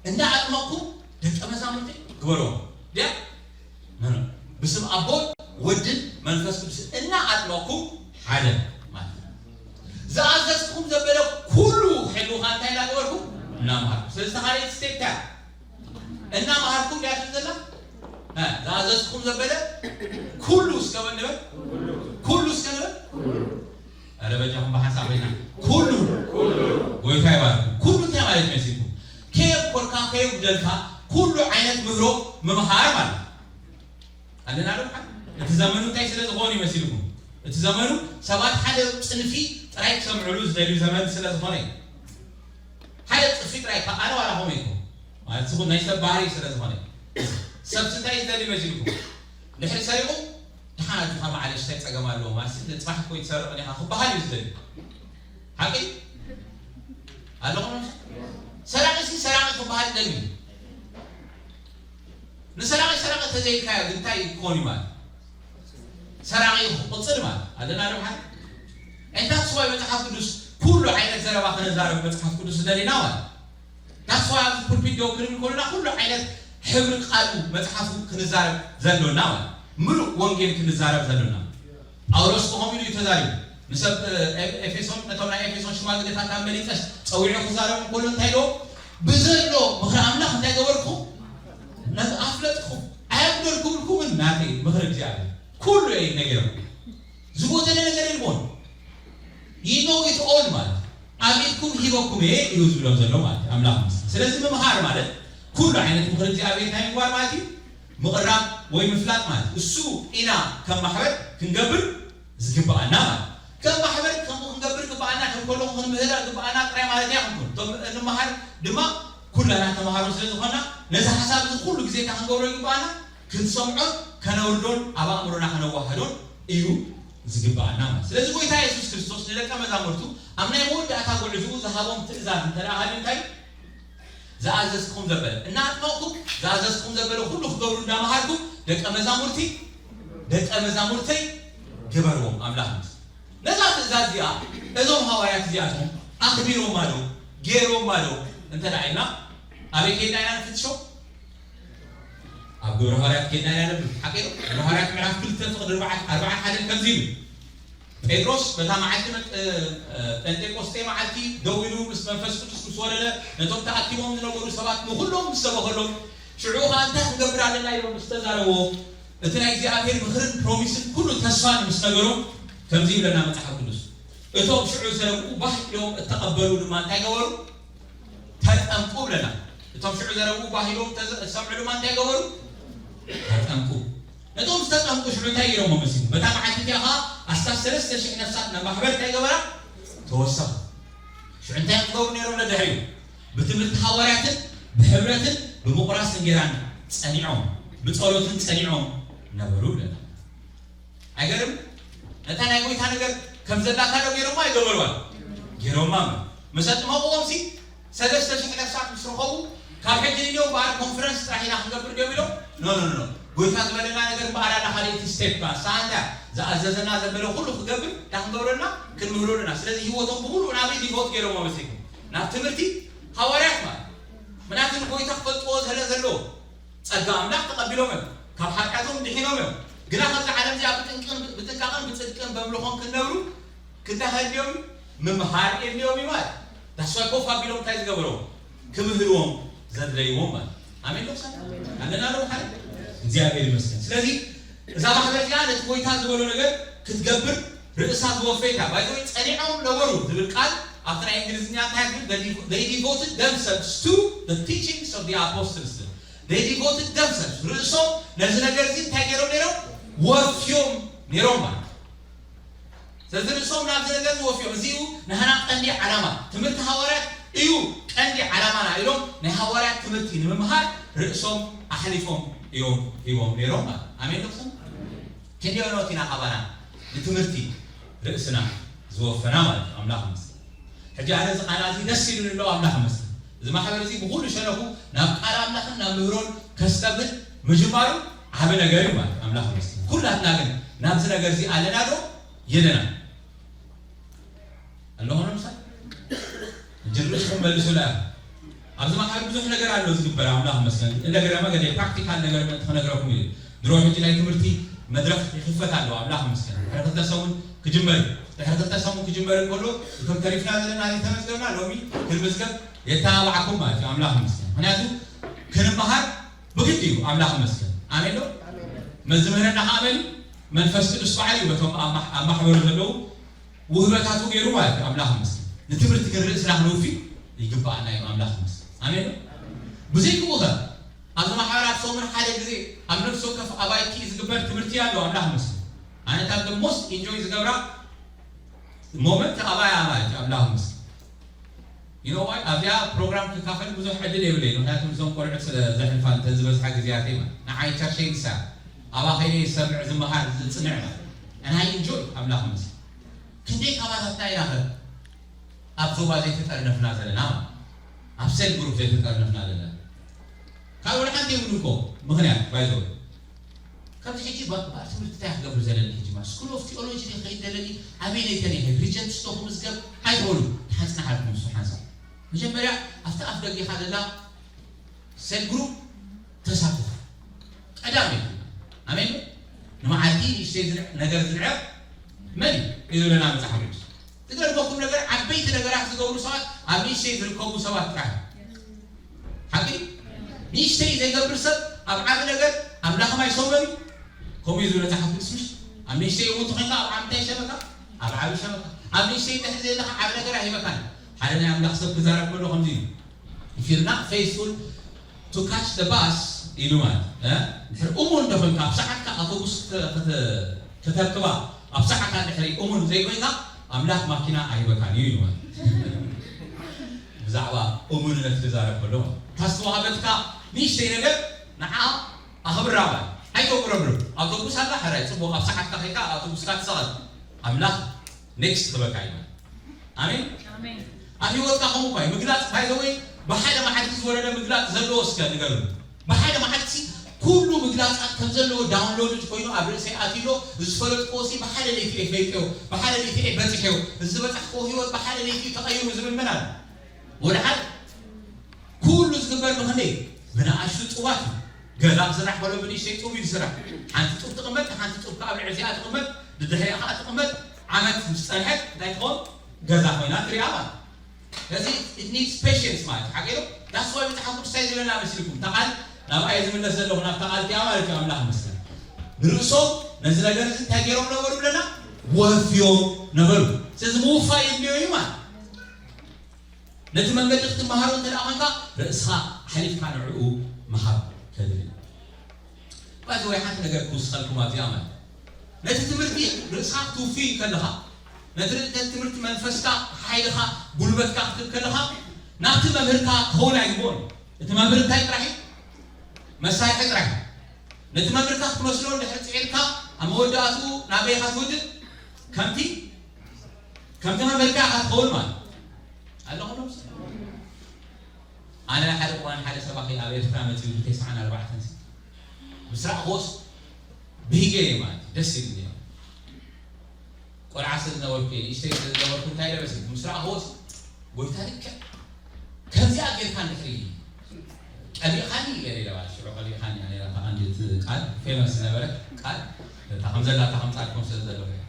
እንዳ ኣጥመቕኩም ደቀ መዛሙርተይ ግበርዎም። ድያ? ኖ፣ ኖ። ብስም ኣቦን ወድን መንፈስ ቅዱስ እና ኣጥመቕኩም ሓደ ማለት እዩ። ዝኣዘዝኩም ዘበለ ኩሉ ክሕልውኻ እንታይ እናገበርኩም? እናምሃርኩም። ስለዚ ተኻልእ ስቴፕ እንታይ? እናምሃርኩም ድያ ትብል ዘላ? እ፣ ዝኣዘዝኩም ዘበለ ኩሉ እስከ በል ንበል። ኩሉ እስከ ንበል። ኧረ በጃኹም ብሓንሳብ ኮይና። ኩሉ። ጎይታ ይባርክ። ኩሉ እንታይ ማለት መሲልኩም? ከየብኮልካ፣ ከየጉደልካ፣ ኩሉ ዓይነት ምህሮ ምምሃር ማለት እዩ። ኣለና ዶ? እቲ ዘመኑ እንታይ ስለ ዝኾነ ይመሲልኩም? እቲ ዘመኑ ሰባት ሓደ ጽንፊ ጥራይ ክሰምዕሉ ዝደልዩ ዘመን ስለ ዝኾነ እዩ። ሓደ ጽንፊ ጥራይ፣ ከ-፣ ኣነ ዋላ ኸመይ እኮ ማለት፣ ዝኹን ናይ ሰብ ባህሪ ስለ ዝኾነ። ሰብሲ እንታይ እዩ ዝደሊ መሲልኩም? ድሕሪ ሰሪቑ፣ "ደሓን ኣጆኻ መዓለሽ፣ እንታይ ጸገም ኣለዎ? ማለት፣ ንጽባሕ እኮ ይትሰርቕ ዲኻ?" ክበሃል እዩ ዝደሊ። ሓቂ? ኣለኹም? ሰራቒ ሲ ሰራቒ ክበሃል ይደሊ። ንሰራቒ ሰራቒ ተዘይልካዮ ግን እንታይ ክኾን እዩ ማለት? ሰራቒ ክቕጽል ማለት ኣለና ዶ? ሓደ እንታይ ስዋይ መጽሓፍ ቅዱስ ኩሉ ዓይነት ዘረባ ክነዛረብ መጽሓፍ ቅዱስ ዝደሊና ማለት? ታስዋ ኣብዚ ፑልፒት ደው ክንብል ከለና ኩሉ ዓይነት ሕብሪ ቃሉ መጽሓፉ ክንዛረብ ዘሎና ማለት፣ ምሉእ ወንጌል ክንዛረብ ዘሎና። ጳውሎስ ከምኡ ኢሉ እዩ ተዛሪቡ። ንሰብ፣ እ፣ ኤፍ-፣ ኤፌሶን፣ ነቶም ናይ ኤፌሶን ሽማግሌታት ኣብ መሊጸስ ጸዊዑ ክዛረብ እንከሎ እንታይ ኢልዎ? ብዘሎ ምኽሪ ኣምላኽ እንታይ ገበርኩ? ነዚ ኣፍለጥኩ። ኣየጉደልኩምልኩምን ናተይ ምኽሪ እግዚኣብሔር። ኩሉ እየ ነጊሮም። ዝጎደለ ነገር የልቦን። You know it all ማለት ኣብ ኢድኩም ሂበኩም እየ እዩ ዝብሎም ዘሎ ማለት እዩ ኣምላኽ ምስ-፣ ስለዚ ምምሃር ማለት ኩሉ ዓይነት ምኽሪ እግዚኣብሔር እንታይ ምግባር ማለት እዩ? ምቕራብ ወይ ምፍላጥ ማለት እዩ። እሱ ኢና ከም ማሕበር ክንገብር ዝግብኣና ማለት እዩ። ከም ማሕበር ከምኡ ክንገብር ግብኣና፣ ከም ከለኹ ክንምህር ግብኣና ጥራይ ማለት እያ ክንኮን። እቶም እንመሃር ድማ ኩላና ተምሃሮ ስለ ዝኾንና ነዚ ሓሳብ እዚ ኩሉ ግዜ እንታይ ክንገብሮ ይግብኣና? ክንሰምዖን ከነውርዶን ኣብ ኣእምሮና ከነዋህዶን እዩ ዝግብኣና ማለት። ስለዚ ጎይታ የሱስ ክርስቶስ ንደቀ መዛሙርቱ ኣብ ናይ መወዳእታ ጉዕዝኡ ዝሃቦም ትእዛዝ እንተ ደኣ ሃልዩ እንታይ? ዝኣዘዝኩም ዘበለ እናኣጥመቕኩም፣ ዝኣዘዝኩም ዘበለ ኩሉ ክገብሩ እንዳመሃርኩም ደቀ መዛሙርቲ፣ ደቀ መዛሙርተይ ግበርዎም። ኣምላኽ ምስ-፣ ነዛ ትእዛዝ እዚኣ እዞም ሃዋርያት እዚኣቶም ኣኽቢሮማ ዶ? ገይሮማ ዶ? እንተ ደኣ ኢልና ኣበይ ከይድና ኢና ንፍትሾ? ኣብ ግብረ ሃዋርያት ከይድና ኢና ነንብብ። ሓቂ ዶ? ግብረ ሃዋርያት ምዕራፍ ክልተ ፍቕዲ ኣርባዓ፣ ኣርባዓን ሓደን ከምዚ ኢሉ። ጴጥሮስ በታ መዓልቲ መጥ-፣ እ፣ እ፣ ጴንጤቆስጤ መዓልቲ ደው ኢሉ ምስ መንፈስ ቅዱስ ምስ ወረደ፣ ነቶም ተኣኪቦም ዝነበሩ ሰባት ንኹሎም ምስ ሰበኸሎም፣ ሽዑ ኸኣ እንታይ ክንገብር ኣለና ኢሎም ምስ ተዛረብዎ፣ እቲ ናይ እግዚኣብሔር ምኽርን ፕሮሚስን ኩሉ ተስፋን ምስ ነገሮም፣ ከምዚ ይብለና መጽሓፍ ቅዱስ። እቶም ሽዑ ዝረብኡ ባህ ኢሎም እተቐበሉ ድማ እንታይ ገበሩ? ተጠምቁ ብለና። እቶም ሽዑ ዘረብኡ ባህ ኢሎም ተዘ-፣ ዝሰምዑ ድማ እንታይ ገበሩ? ተጠምቁ። ነቶም ዝተጠምቁ ሽዑ እንታይ ገይሮም መሲሉ? በታ መዓልቲ እቲኣ ኸዓ ኣስታት ሰለስተ ሽሕ ነፍሳት ናብ ማሕበር እንታይ ገበራ? ተወሰኹ። ሽዑ እንታይ እዮም ዝገብሩ ነይሮም ነድሕሪኡ? ብትምህርቲ ሃዋርያትን ብሕብረትን ብምቑራስ እንጌራን ጸኒዖም፣ ብጸሎትን ጸኒዖም ነበሩ ብለና። ኣይገርም? ነታ ናይ ጎይታ ነገር ከም ዘላታ ዶ ገይሮማ ኣይገበርዋን? ገይሮማ። ምስ ኣጥመቕዎም ሲ ሰለስተ ሽሕ ነፍሳት ምስ ረኸቡ፣ ካብ ሕጂ ንደው በኣር ኮንፈረንስ ጥራሕ ኢና ክንገብር ድዮም ኢሎም? ኖ፣ ኖ፣ ኖ። ጎይታ ዝበለና ነገር እምበኣር ኣላ ካልኣይቲ ስቴፕ እያ። ንስኻ እንታይ? ዝኣዘዘና ዘበለ ኩሉ ክገብር፣ እንታይ ክንገብረልና? ክንምህረሉና። ስለዚ ህይወቶም ብምሉእ ናበይ ዲቮት ገይሮሞ መሲልኩም? ናብ ትምህርቲ ሃዋርያት ማለት። ምክንያቱ ንጎይታ ክፈልጥዎ ስለ ዘለዎ። ጸጋ ኣምላኽ ተቐቢሎም እዮም። ካብ ሓጢኣቶም ድሒኖም እዮም። ግና ካብዛ ዓለም እዚኣ ብጥንቅን፣ ብጥንቃቐን ብጽድቅን በምልኾም ክነብሩ ክንዳሃልዮም ምምሃር የድልዮም እዩ ማለት። ዳስዋይ ኮፍ ኣቢሎም እንታይ ዝገበርዎም? ክምህርዎም ዘድለይዎም ማለት። ኣሜን ዶ? ኣለና ዶ? ሓደ እግዚኣብሔር ይመስገን። ስለዚ እዛ ማሕበር እዚኣ ነቲ ጎይታ ዝበሎ ነገር ክትገብር ርእሳ ዝወፈየት እያ። ባይዘወይ ጸኒዖም ነበሩ ዝብል ቃል ኣብቲ ናይ እንግሊዝኛ እንታይ ዝብል? They devoted themselves to the teachings of the apostles። They devoted themselves። ርእሶም ነዚ ነገር እዚ እንታይ ገይሮም ነይሮም? ወፍዮም ነይሮም ማለት። ስለዚ ርእሶም ናብዚ ነገር ዝወፍዮም፣ እዚ እዩ ናህና ቀንዲ ዓላማ። ትምህርቲ ሃዋርያት እዩ ቀንዲ ዓላማና ኢሎም ናይ ሃዋርያት ትምህርቲ ንምምሃር ርእሶም ኣሕሊፎም እዮም ሂቦም ነይሮም ማለት። ኣሜን ዶክተር? ክንደዮኖት ኢና ካባና ንትምህርቲ ርእስና ዝወፈና ማለት እዩ። ኣምላኽ ይመስገን። ሕጂ ኣነ እዚ ቃና እዚ ደስ ኢሉኒ ኣሎ፣ ኣምላኽ ይመስገን። እዚ ማሕበር እዚ ብኹሉ ሸነኹ ናብ ቃል ኣምላኽን ናብ ምህሮን ከስተብህል ምጅማሩ ዓቢ ነገር እዩ ማለት ኣምላኽ ይመስገን። ኩላትና ግን ናብዚ ነገር እዚ ኣለና ዶ የለና? ኣለኹ ዶ ምሳይ? ሕጂ ርእስኹም መልሱላ። ኣብዚ ማሕበር ብዙሕ ነገር ኣሎ ዝግበር፣ ኣምላኽ ይመስገን። እንደገና መገደ ፕራክቲካል ነገር ምእንቲ ክነግረኩም እዩ። ድሮ ሕጂ ናይ ትምህርቲ መድረኽ ይኽፈት ኣሎ፣ ኣምላኽ ይመስገን። ድሕሪ ክልተ ሰሙን ክጅመር እዩ። ድሕሪ ክልተ ሰሙን ክጅመር እንከሎ፣ እቶም ተሪፍና ዘለና ዘይተመዝገብና ሎሚ ክንምዝገብ የተባባዓኩም ማለት እዩ፣ ኣምላኽ ይመስገን። ምኽንያቱ ክንመሃር ብግድ እዩ፣ ኣምላኽ ይመስገን። ኣሜን ዶ? መዝምህረና ከኣ መን እዩ? መንፈስ ቅዱስ በዓል እዩ፣ በቶም ኣብ ማሕ-፣ ኣብ ማሕበሩ ዘለዉ ውህበታቱ ገይሩ ማለት እዩ። ኣምላኽ ይመስገን። ንትምህርቲ ግን ርእስና ክንውፊ ይግባኣና እዩ። ኣምላኽ ይመስገን። ኣሜን ዶ? ብዘይክኡ ኸ ኣብዚ ማሕበራት ሰሙን ሓደ ግዜ ኣብ ነፍሲ ወከፍ ኣባይቲ ዝግበር ትምህርቲ ኣሎ። ኣምላኽ ይመስገን። ኣነ ካብ the most ኢንጆይ ዝገብራ ሞመንት ኣባያ ማለት እዩ። ኣምላኽ ይመስገን። You know why? ኣብዚኣ ፕሮግራም ክካፈል ብዙሕ ዕድል የብለይ፣ ምክንያቱ እዞም ቆልዑት ስለ ዘሕልፋ፣ እንተ ዝበዝሓ ግዜያተይ ማለት ንዓይ ቸርሸይ ንሳ ኣብኣ ከይደ ዝሰምዕ ዝመሃር ዝጽንዕ ማለት and I enjoy። ኣምላኽ ይመስገን። ክንደይ ካባታትና ኢና ኸ ኣብ ዞባ ዘይተጠርነፍና ዘለና፣ ኣብ ሴል ግሩፕ ዘይተጠርነፍና ዘለና? ካብ ወላ ሓንቲ የብሉ እኮ ምኽንያት ባይዘው። ካብዚ ሕጂ ባ-፣ ባር ትምህርቲ እንታይ ክገብር ዘለኒ ሕጂ? ማ ስኩል ኦፍ ቲኦሎጂ ከይድ ዘለኒ ኣበይ ነይተን ይኸይድ? ሪጀንት ስቶ ክምዝገብ ኣይትበሉ። ሓንፅና ሓልኩም እሱ ሓንሳብ መጀመርያ ኣብቲ ኣፍ ደጊኻ ዘላ ሴል ግሩፕ ተሳተፍ። ቀዳመይቲ። ኣሜን። ንመዓልቲ ንእሽተይ ዝንዕ-፣ ነገር ዝንዕቕ መን እዩ? እዩ ዝብለና መጽሓፍ ቅዱስ። ዝገርመኩም ነገር፣ ዓበይቲ ነገራት ዝገብሩ ሰባት ኣብ ንእሽተይ ዝርከቡ ሰባት ጥራሕ። ሓቂ? ንእሽተይ ዘይገብር ሰብ ኣብ ዓቢ ነገር ኣምላኽ ማይ ሰውረን እዩ። ከምኡ እዩ ዝብሎ መጽሓፍ ቅዱስ፣ ምሽ? ኣብ ንእሽተይ እውን ተኾይንካ ኣብ ዓቢ እንታይ ይሸመካ? ኣብ ዓቢ ይሸመካ። ኣብ ንእሽተይ እንድሕር ዘለኻ ዓቢ ነገር ኣይህበካን። ሓደ ናይ ኣምላኽ ሰብ ክዛረብ ከሎ ከምዚ እዩ። If you're not faithful to catch the bus ኢሉ ማለት፣ እ? ድሕሪ እሙን እንተኾይንካ፣ ኣብ ሰዓትካ ኣውቶቡስ ክተ-፣ ክተ-፣ ክተርክባ፣ ኣብ ሰዓታ ድሕሪ እሙን ዘይኮይንካ፣ ኣምላኽ ማኪና ኣይህበካን እዩ ኢሉ ማለት። ብዛዕባ እሙንነት ክዛረብ ከሎ ማለት። እታ ዝተዋህበትካ ንእሽተይ ነገር ንዓ ኣኽብራ ማለት። ኣይተጉረምርም። ኣውቶቡስ ኣላ፣ ሕራይ፣ ጽቡቕ፣ ኣብ ሰዓትካ ከይካ፣ ኣውቶቡስካ ትሰቐል። ኣምላኽ ኔክስት ክበካ እዩ ማለት። ኣሜን። ኣሜን። ኣብ ህይወትካ ከምኡ እኳ እዩ። ምግላጽ፣ ባይ ዘ ወይ፣ ብሓደ መዓልቲ ዝወረደ ምግላጽ ዘለዎ እስከ ንገሩ። ብሓደ መዓልቲ ኩሉ ምግላጻት ከም ዘለዎ ዳውንሎድድ ኮይኑ ኣብ ርእሰይ ኣትዩ ኣሎ። ዝፈለጥክዎ ሲ ብሓደ ለይቲ እየ ፈይጥዮ፣ ብሓደ ለይቲ እየ በጽሕዮ። እዚ ዝበጻሕክዎ ህይወት ብሓደ ለይቲ እዩ ተቐይሩ ዝብል መን ኣሎ? ወላ ሓደ። ኩሉ ዝግበር ብኽንደይ? ብንኣሽቱ ጡባት እዩ። ገዛ ክስራሕ ከሎ ብንእሽተይ ጡብ እዩ ዝስራሕ። ሓንቲ ጡብ ትቕመጥ፣ ሓንቲ ጡብ ከኣ ኣብ ልዕሊ እዚኣ ትቕመጥ፣ ድድሕሪኣ ከኣ ትቕመጥ። ዓመት ምስ ጸንሐት እንታይ ትኸውን? ገዛ ኮይና ትሪኣ ማለት። ስለዚ it needs patience ማለት እዩ። ሓቂ ዶ? That's why መጽሓፍ ቅዱስ እንታይ ዝብለና መሲልኩም? እታ ቃል ናብኣ እየ ዝምለስ ዘለኹ፣ ናብታ ቃል እቲኣ ማለት እዩ። ኣምላኽ ይመስገን። ንርእሶም ነዚ ነገር እዚ እንታይ ገይሮም ነበሩ ብለና? ወፍዮም ነበሩ። ስለዚ ምውፋይ የድልዮ እዩ ማለት። ነቲ መንገዲ ክትመሃሮ እንተ ደኣ ኾንካ፣ ርእስኻ ኣሕሊፍካ ንዕኡ ምሃብ ከድሊ። ባዚ ወይ ሓንቲ ነገር ክውስኸልኩም ኣብዚኣ ማለት። ነቲ ትምህርቲ ርእስኻ ክትውፊ ከለኻ፣ ነቲ ር-፣ ነቲ ትምህርቲ መንፈስካ፣ ሓይልኻ፣ ጉልበትካ ክትህብ ከለኻ፣ ናብቲ መምህርካ ክኸውን ኣይግብኦን። እቲ መምህር እንታይ ጥራሕ እዩ? መሳርሒ ጥራሕ እዩ። ነቲ መምህርካ ክትመስሎ እንድሕር ጽዒርካ፣ ኣብ መወዳእትኡ ናበይ ኢኻ ትውድእ? ከምቲ፣ ከምቲ መምህርካ ኢኻ ትኸውን ማለት። ኣለኹም ዶ? ኣነ ሓደ እዋን ሓደ ሰባኺ ኣብ ኤርትራ መጺኡ ብ ተስዓን ኣርባዕተን ምስ ረኣኽዎስ ብሂገ እየ ማለት እዩ። ደስ ኢሉኒ እዩ። ቆልዓ ስለ ዝነበርኩ እየ፣ ንእሽተይ ስለ ዝነበርኩ እንታይ ለበስ ምስ ረኣኽዎስ፣ "ጎይታ ልክዕ ከምዚኣ ጌርካ እንድሕሪ ቀቢእኻኒ" ኢለ ኢለ ማለት ሽዑ ቀቢእኻኒ እያ ነይራ እታ ቀንዲ እቲ ቃል፣ ፌመስ ዝነበረት ቃል፣ እታ ከም ዘላ እታ ከምጻልኩም ስለ ዘለኹ እያ።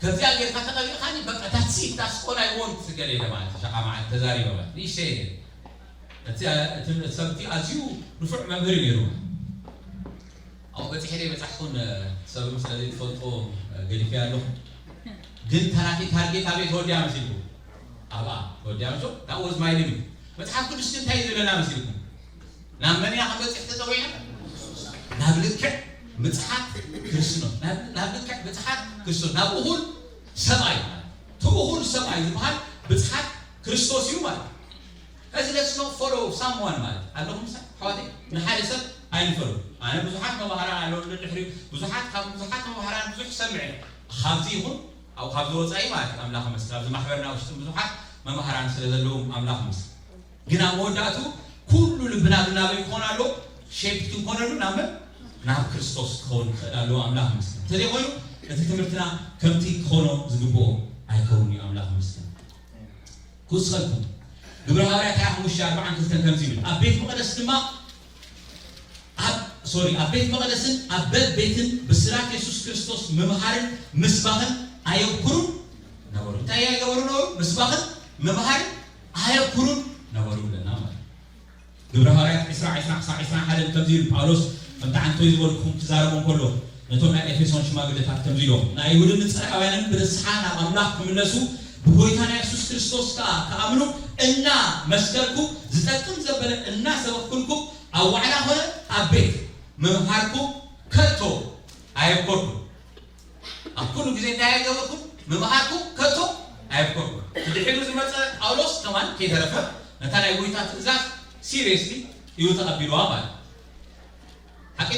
"ከምዚኣ ጌርካ ተቐቢእኻኒ፣ በቃ that's it, that's all I want" ገለ ኢለ ማለት ሸቃ መዓልቲ ተዛሪበ ማለት ንእሽተይ እየ ነይረ። እቲ፣ እቲ ሰብ እቲ ኣዝዩ ንፉዕ መምህር እዩ ነይሩ። ኣብኡ በጺሐ ደይበጻሕኩን፣ ሰብ ስለ ዘይትፈልጦ ገዲፈያ ኣለኹ። ግን እታ ናተይ ታርጌት ኣበይ ተወዲኣ መሲልኩም? ኣብኣ ተወዲኣ መሲሉ? That was my limit። መጽሓፍ ቅዱስ ግን እንታይ እዩ ዝብለና መሲልኩም? ናብ መን ኢና ክንበጽሕ ተጸዊዕና? ናብ ልክዕ ምጽሓት ክርስቶስ። ናብ፣ ናብ ልክዕ ምጽሓት ክርስቶስ። ናብ እኹል ሰብኣይ ማለት ትእኹል ሰብኣይ ዝበሃል ብጽሓት ክርስቶስ እዩ ማለት እዩ። እዚ let's not follow someone ማለት ኣለኹም ሳ ኣሕዋተይ ንሓደ ሰብ ኣይንፈሉ። ኣነ ብዙሓት መባህራን ኣለዉ ድሕሪ ብዙሓት ካብ ብዙሓት መባህራን ብዙሕ ሰምዐ ካብዚ ይኹን ኣብ ካብዚ ወፃኢ ማለት እዩ ኣምላኽ መስል ኣብዚ ማሕበርና ውሽጥን ብዙሓት መማህራን ስለ ዘለዎም ኣምላኽ መስል ግን ኣብ መወዳእቱ ኩሉ ልብና ግን ናበይ ክኾን ኣለዎ? ሼፕድ ክንኮነሉ ናብ መን? ናብ ክርስቶስ ክኸውን ክኽእል ኣለዎ ኣምላኽ መስል እንተዘይኮይኑ እቲ ትምህርትና ከምቲ ክኾኖ ዝግብኦ ኣይከውን እዩ ኣምላኽ መስል ክውስኸልኩም ግብረ ሃዋርያት ሓሙሽተ ኣርባዓን ክልተን ከምዚ ይብል ኣብ ቤት መቕደስ ድማ ኣብ ሶሪ ኣብ ቤት መቕደስን ኣብ በብ ቤትን ብስራት የሱስ ክርስቶስ ምምሃርን ምስባኽን ኣየብኩሩን ነበሩ እንታይ ኣይገበሩ ነበሩ ምስባኽን ምምሃርን ኣየብኩሩን ነበሩ ይብለና ማለት ግብረ ሃዋርያት ዕስራ ዕስራ ክሳዕ ዕስራ ሓደን ከምዚ ኢሉ ጳውሎስ ከምቲ ዓንቶይ ዝበልኩኹም ክዛረቦም ከሎ ነቶም ናይ ኤፌሶን ሽማግለታት ከምዚ ኢሎም ንኣይሁድን ንጸርዓውያንን ብንስሓ ናብ ኣምላኽ ክምለሱ ብጎይታና የሱስ ክርስቶስ ከኣ ክኣምኑ እና መስከርኩ ዝጠቅም ዘበለ እና ሰበኽኩልኩም ኣብ ዋዕላ ኾነ ኣብ ቤት ምምሃርኩ ከቶ ኣየብኮርኩ ኣብ ኩሉ ግዜ እንታይ ኣይገበርኩም ምምሃርኩ ከቶ ኣይብኮርኩም ድሕሪኡ ዝመፀ ጳውሎስ ከማን ከይተረፈ ነታ ናይ ጎይታ ትእዛዝ ሲሪየስሊ እዩ ተቐቢልዋ ማለት ሓቂ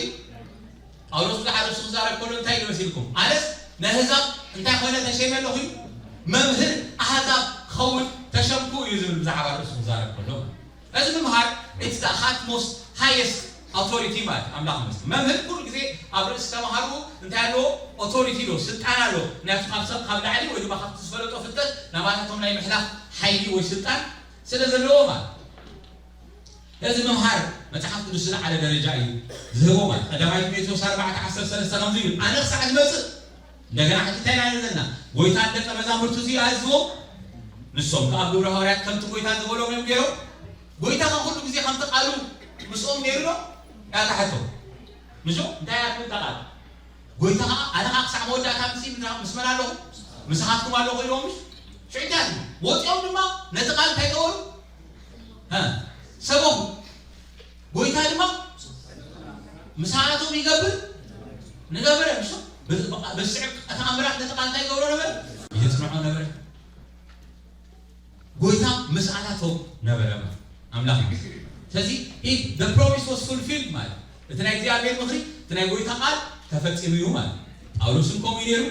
ጳውሎስ ብዙሕ ኣርእሱ ክዛረብ ከሎ እንታይ ኢሉ መሲልኩም ኣነስ ነህዛብ እንታይ ኮነ ተሸይመ ኣለኹ እዩ መምህር ኣህዛብ ክኸውን ተሸምኩ እዩ ዝብል ብዛዕባ ርእሱ ክዛረብ ከሎ እዚ ምምሃር it's the utmost highest authority ማለት ኣምላኽ መስል መምህር ኩሉ ግዜ ኣብ ርእሲ ተምሃርኡ እንታይ ኣለዎ ኦቶሪቲ ዶ ስልጣን ኣሎ ናቱ ካብ ሰብ ካብ ላዕሊ ወይ ድማ ካብቲ ዝፈለጦ ፍልጠት ናባታቶም ናይ ምሕላፍ ሓይሊ ወይ ስልጣን ስለ ዘለዎ ማለት እዚ ምምሃር መጽሓፍ ቅዱስ ዝለዓለ ደረጃ እዩ ዝህቦ ማለት ቀዳማይ ጢሞቴዎስ ኣርባዕተ ዓሰርተ ሰለስተ ከምዚ ይብል ኣነ ክሳዕ ዝመጽእ እንደገና ሕጂ እንታይ ኢና ዘለና ጎይታ ንደቀ መዛሙርቱ እዚ ኣዝዎ ንሶም ከዓ ግብረ ሃዋርያት ከምቲ ጎይታ ዝበሎም እዮም ገይሮም ጎይታ ከ ኩሉ ግዜ ከምቲ ቃሉ ምስኦም ነይሩ ዶ ያታሕቶ ንሶ እንታይ ያትምታ ቃል ጎይታ ከዓ ኣነ ከዓ ክሳዕ መወዳእታ ምስ ምስ መን ኣለኹ ምሳኻትኩም ኣለኹ ኢሎም ምሽ ሽዕታት ወፂኦም ድማ ነቲ ቃል እንታይ ገበሩ ሰበኹ ጎይታ ድማ ምሳቶም ይገብር ንገበረ ምሽ ብስዕብ ተኣምራት ነቲ ቃል እንታይ ገብሮ ነበረ የጽንዖ ነበረ ጎይታ ምስኣላቶም ነበረ ኣምላኽ ስለዚ the promise was fulfilled ማለት እቲ ናይ እግዚኣብሔር ምኽሪ እቲ ናይ ጎይታ ቃል ተፈጺሙ እዩ ማለት ጳውሎስን ከምኡ ነይሩ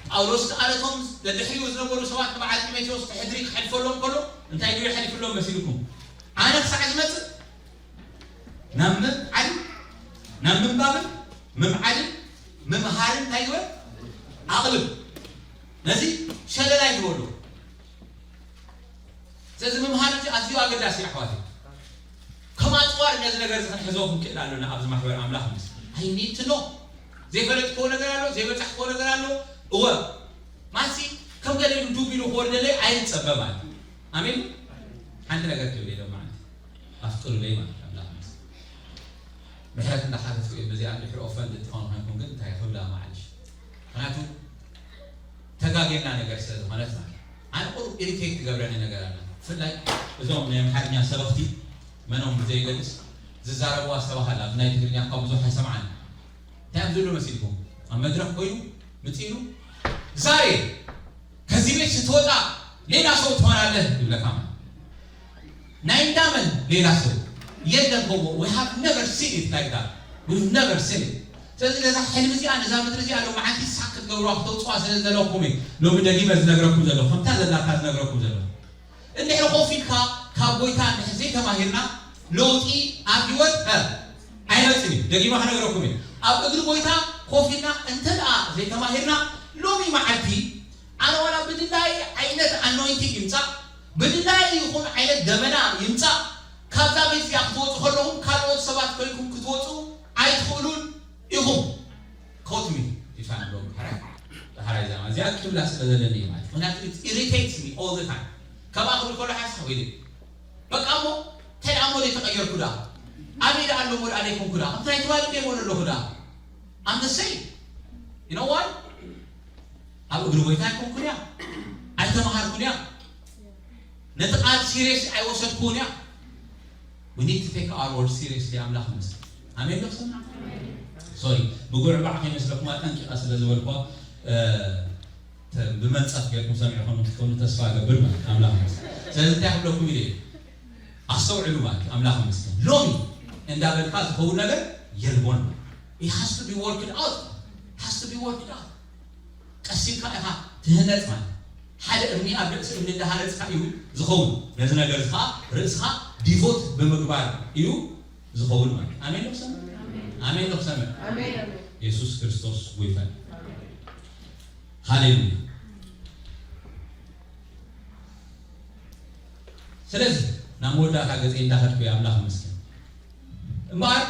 ጳውሎስ ከኣለቶም ደድሕሪኡ ዝነበሩ ሰባት ንበዓል ጢሞቴዎስ ብሕድሪ ክሕልፈሎም ከሎ እንታይ ድዩ ይሓልፍሎም መሲልኩም ኣነ ክሳዕ ዝመፅእ ናብ ምብዓል ናብ ምንባብን ምምዓልን ምምሃርን እንታይ ይበል ኣቕልብ ነዚ ሸለላይ ዝበሉ ስለዚ ምምሃር እዚ ኣዝዩ ኣገዳሲ ኣሕዋት ከም ኣፅዋር ነዚ ነገር እዚ ክንሕዞ ክንክእል ኣለና ኣብዚ ማሕበር ኣምላኽ ምስ I need to know ዘይፈለጥክዎ ነገር ኣሎ ዘይበፃሕክዎ ነገር ኣሎ እወ ማሲ ከም ገለ ኢሉ ዱብ ኢሉ ክወርደለይ ኣይንፀበ ማለት ኣሜን ሓንቲ ነገር ክብል ኢሎም ማለት ኣፍቅሩለይ ማለት ኣምላኽ ምስ ምሕረት እንዳሓተትኩ እየ በዚኣ እንድሕር ኦፈንድ እንትኾን ኮይንኩም ግን እንታይ ክብላ ማዓልሽ ምክንያቱ ተጋጌና ነገር ስለ ዝኾነት ማለት ኣነ ቁሩብ ኢሪቴት ትገብረኒ ነገር ኣላ ብፍላይ እዞም ናይ ኣምሓርኛ ሰበኽቲ መኖም ብዘይገልፅ ዝዛረቡ ኣስተባሃል ኣብ ናይ ትግርኛ እኳ ብዙሕ ኣይሰምዓን እንታይ እዮም ዝብሉ መሲልኩም ኣብ መድረክ ኮይኑ ምፅኢሉ ዛሬ ከዚህ ቤት ስትወጣ ሌላ ሰው ትሆናለህ ይብለካ ናይ እንዳመን ሌላ ሰው የለም ከሞ we have never seen it like that we've never seen it ስለዚ ነዛ ሕልሚ እዚኣ ነዛ ምድሪ እዚኣ ሎመዓንቲ ሳክ ክትገብርዋ ክተውፅዋ ስለ ዝደለኹም እዩ ሎሚ ደጊመ ዝነግረኩም ዘለኹ ከምታ ዘላታ ዝነግረኩም ዘለኹ እንድሕሪ ኮፍ ኢልካ ካብ ጎይታ እንድሕር ዘይተማሂርና ለውጢ ኣብ ህይወት ኣይመፅን እዩ ደጊመ ክነግረኩም እዩ ኣብ እግሪ ጎይታ ኮፍ ኢልና እንተ ደኣ ዘይተማሂርና ሎሚ መዓልቲ ኣነ ዋላ ብድላይ ዓይነት ኣኖይንቲንግ ይምፃእ ብድላይ ይኹን ዓይነት ደመና ይምፃእ ካብዛ ቤት እዚኣ ክትወፁ ከለኹም ካልኦት ሰባት ኮይንኩም ክትወፁ ኣይትኽእሉን ኢኹም ኮትሚ ይፋን ዶ ሓራይ ሓራይ ዛማ እዚኣ ክትብላ ስለ ዘለኒ ማለት ምክንያቱ ኢሪቴትስ ሚ ኦል ዘ ታይም ካብኣ ክብል ከሎ ሓስ ወይ በቃ እሞ እንታይ ደኣ እሞ ዘይተቐየርኩ ደኣ ኣበይ ደኣ ኣሎ እሞ ደኣ ዘይኮንኩ ደኣ ከምቲ ናይ ትባል እንደ እሞ ዘለኹ ደኣ ኣም ዘ ሰይ you know why ኣብ እግሪ ጎይታ ኣይኮንኩን እያ ኣይተምሃርኩን እያ ነቲ ቃል ሲሪየስ ኣይወሰድኩን እያ we need to take our word seriously ኣምላኽ ምስ ኣሜን ዶ ክሰምዕ ሶሪ ምጉዕባዕ ከይመስለኩም ኣጠንቂቐ ስለ ዝበልኳ ብመንጸፍ ጌርኩም ሰሚዕኹም ክትኮኑ ተስፋ እገብር ማለት ኣምላኽ ይመስገን። ስለዚ እንታይ ክብለኩም ኢለ እየ? ኣስተውዕሉ ማለት ኣምላኽ ይመስገን። ሎሚ እንዳበልካ ዝኸውን ነገር የልቦን። It has to be worked out. It has to be worked out. ቀስ ኢልካ ኢኻ ትህነጽ ማለት ሓደ እምኒ ኣብ ርእሲ እምኒ እንዳሃነጽካ እዩ ዝኸውን። ነዚ ነገር እዚ ከዓ ርእስኻ ዲቮት ብምግባር እዩ ዝኸውን ማለት። ኣሜን ዶ ክሰምዕ? ኣሜን ዶ ክሰምዕ? ኣሜን። የሱስ ክርስቶስ ጎይታ እዩ። ሃሌሉያ። ስለዚ ናብ መወዳእታ ገጸይ እንዳኸድኩ እየ፣ ኣምላኽ ይመስገን። እምበኣር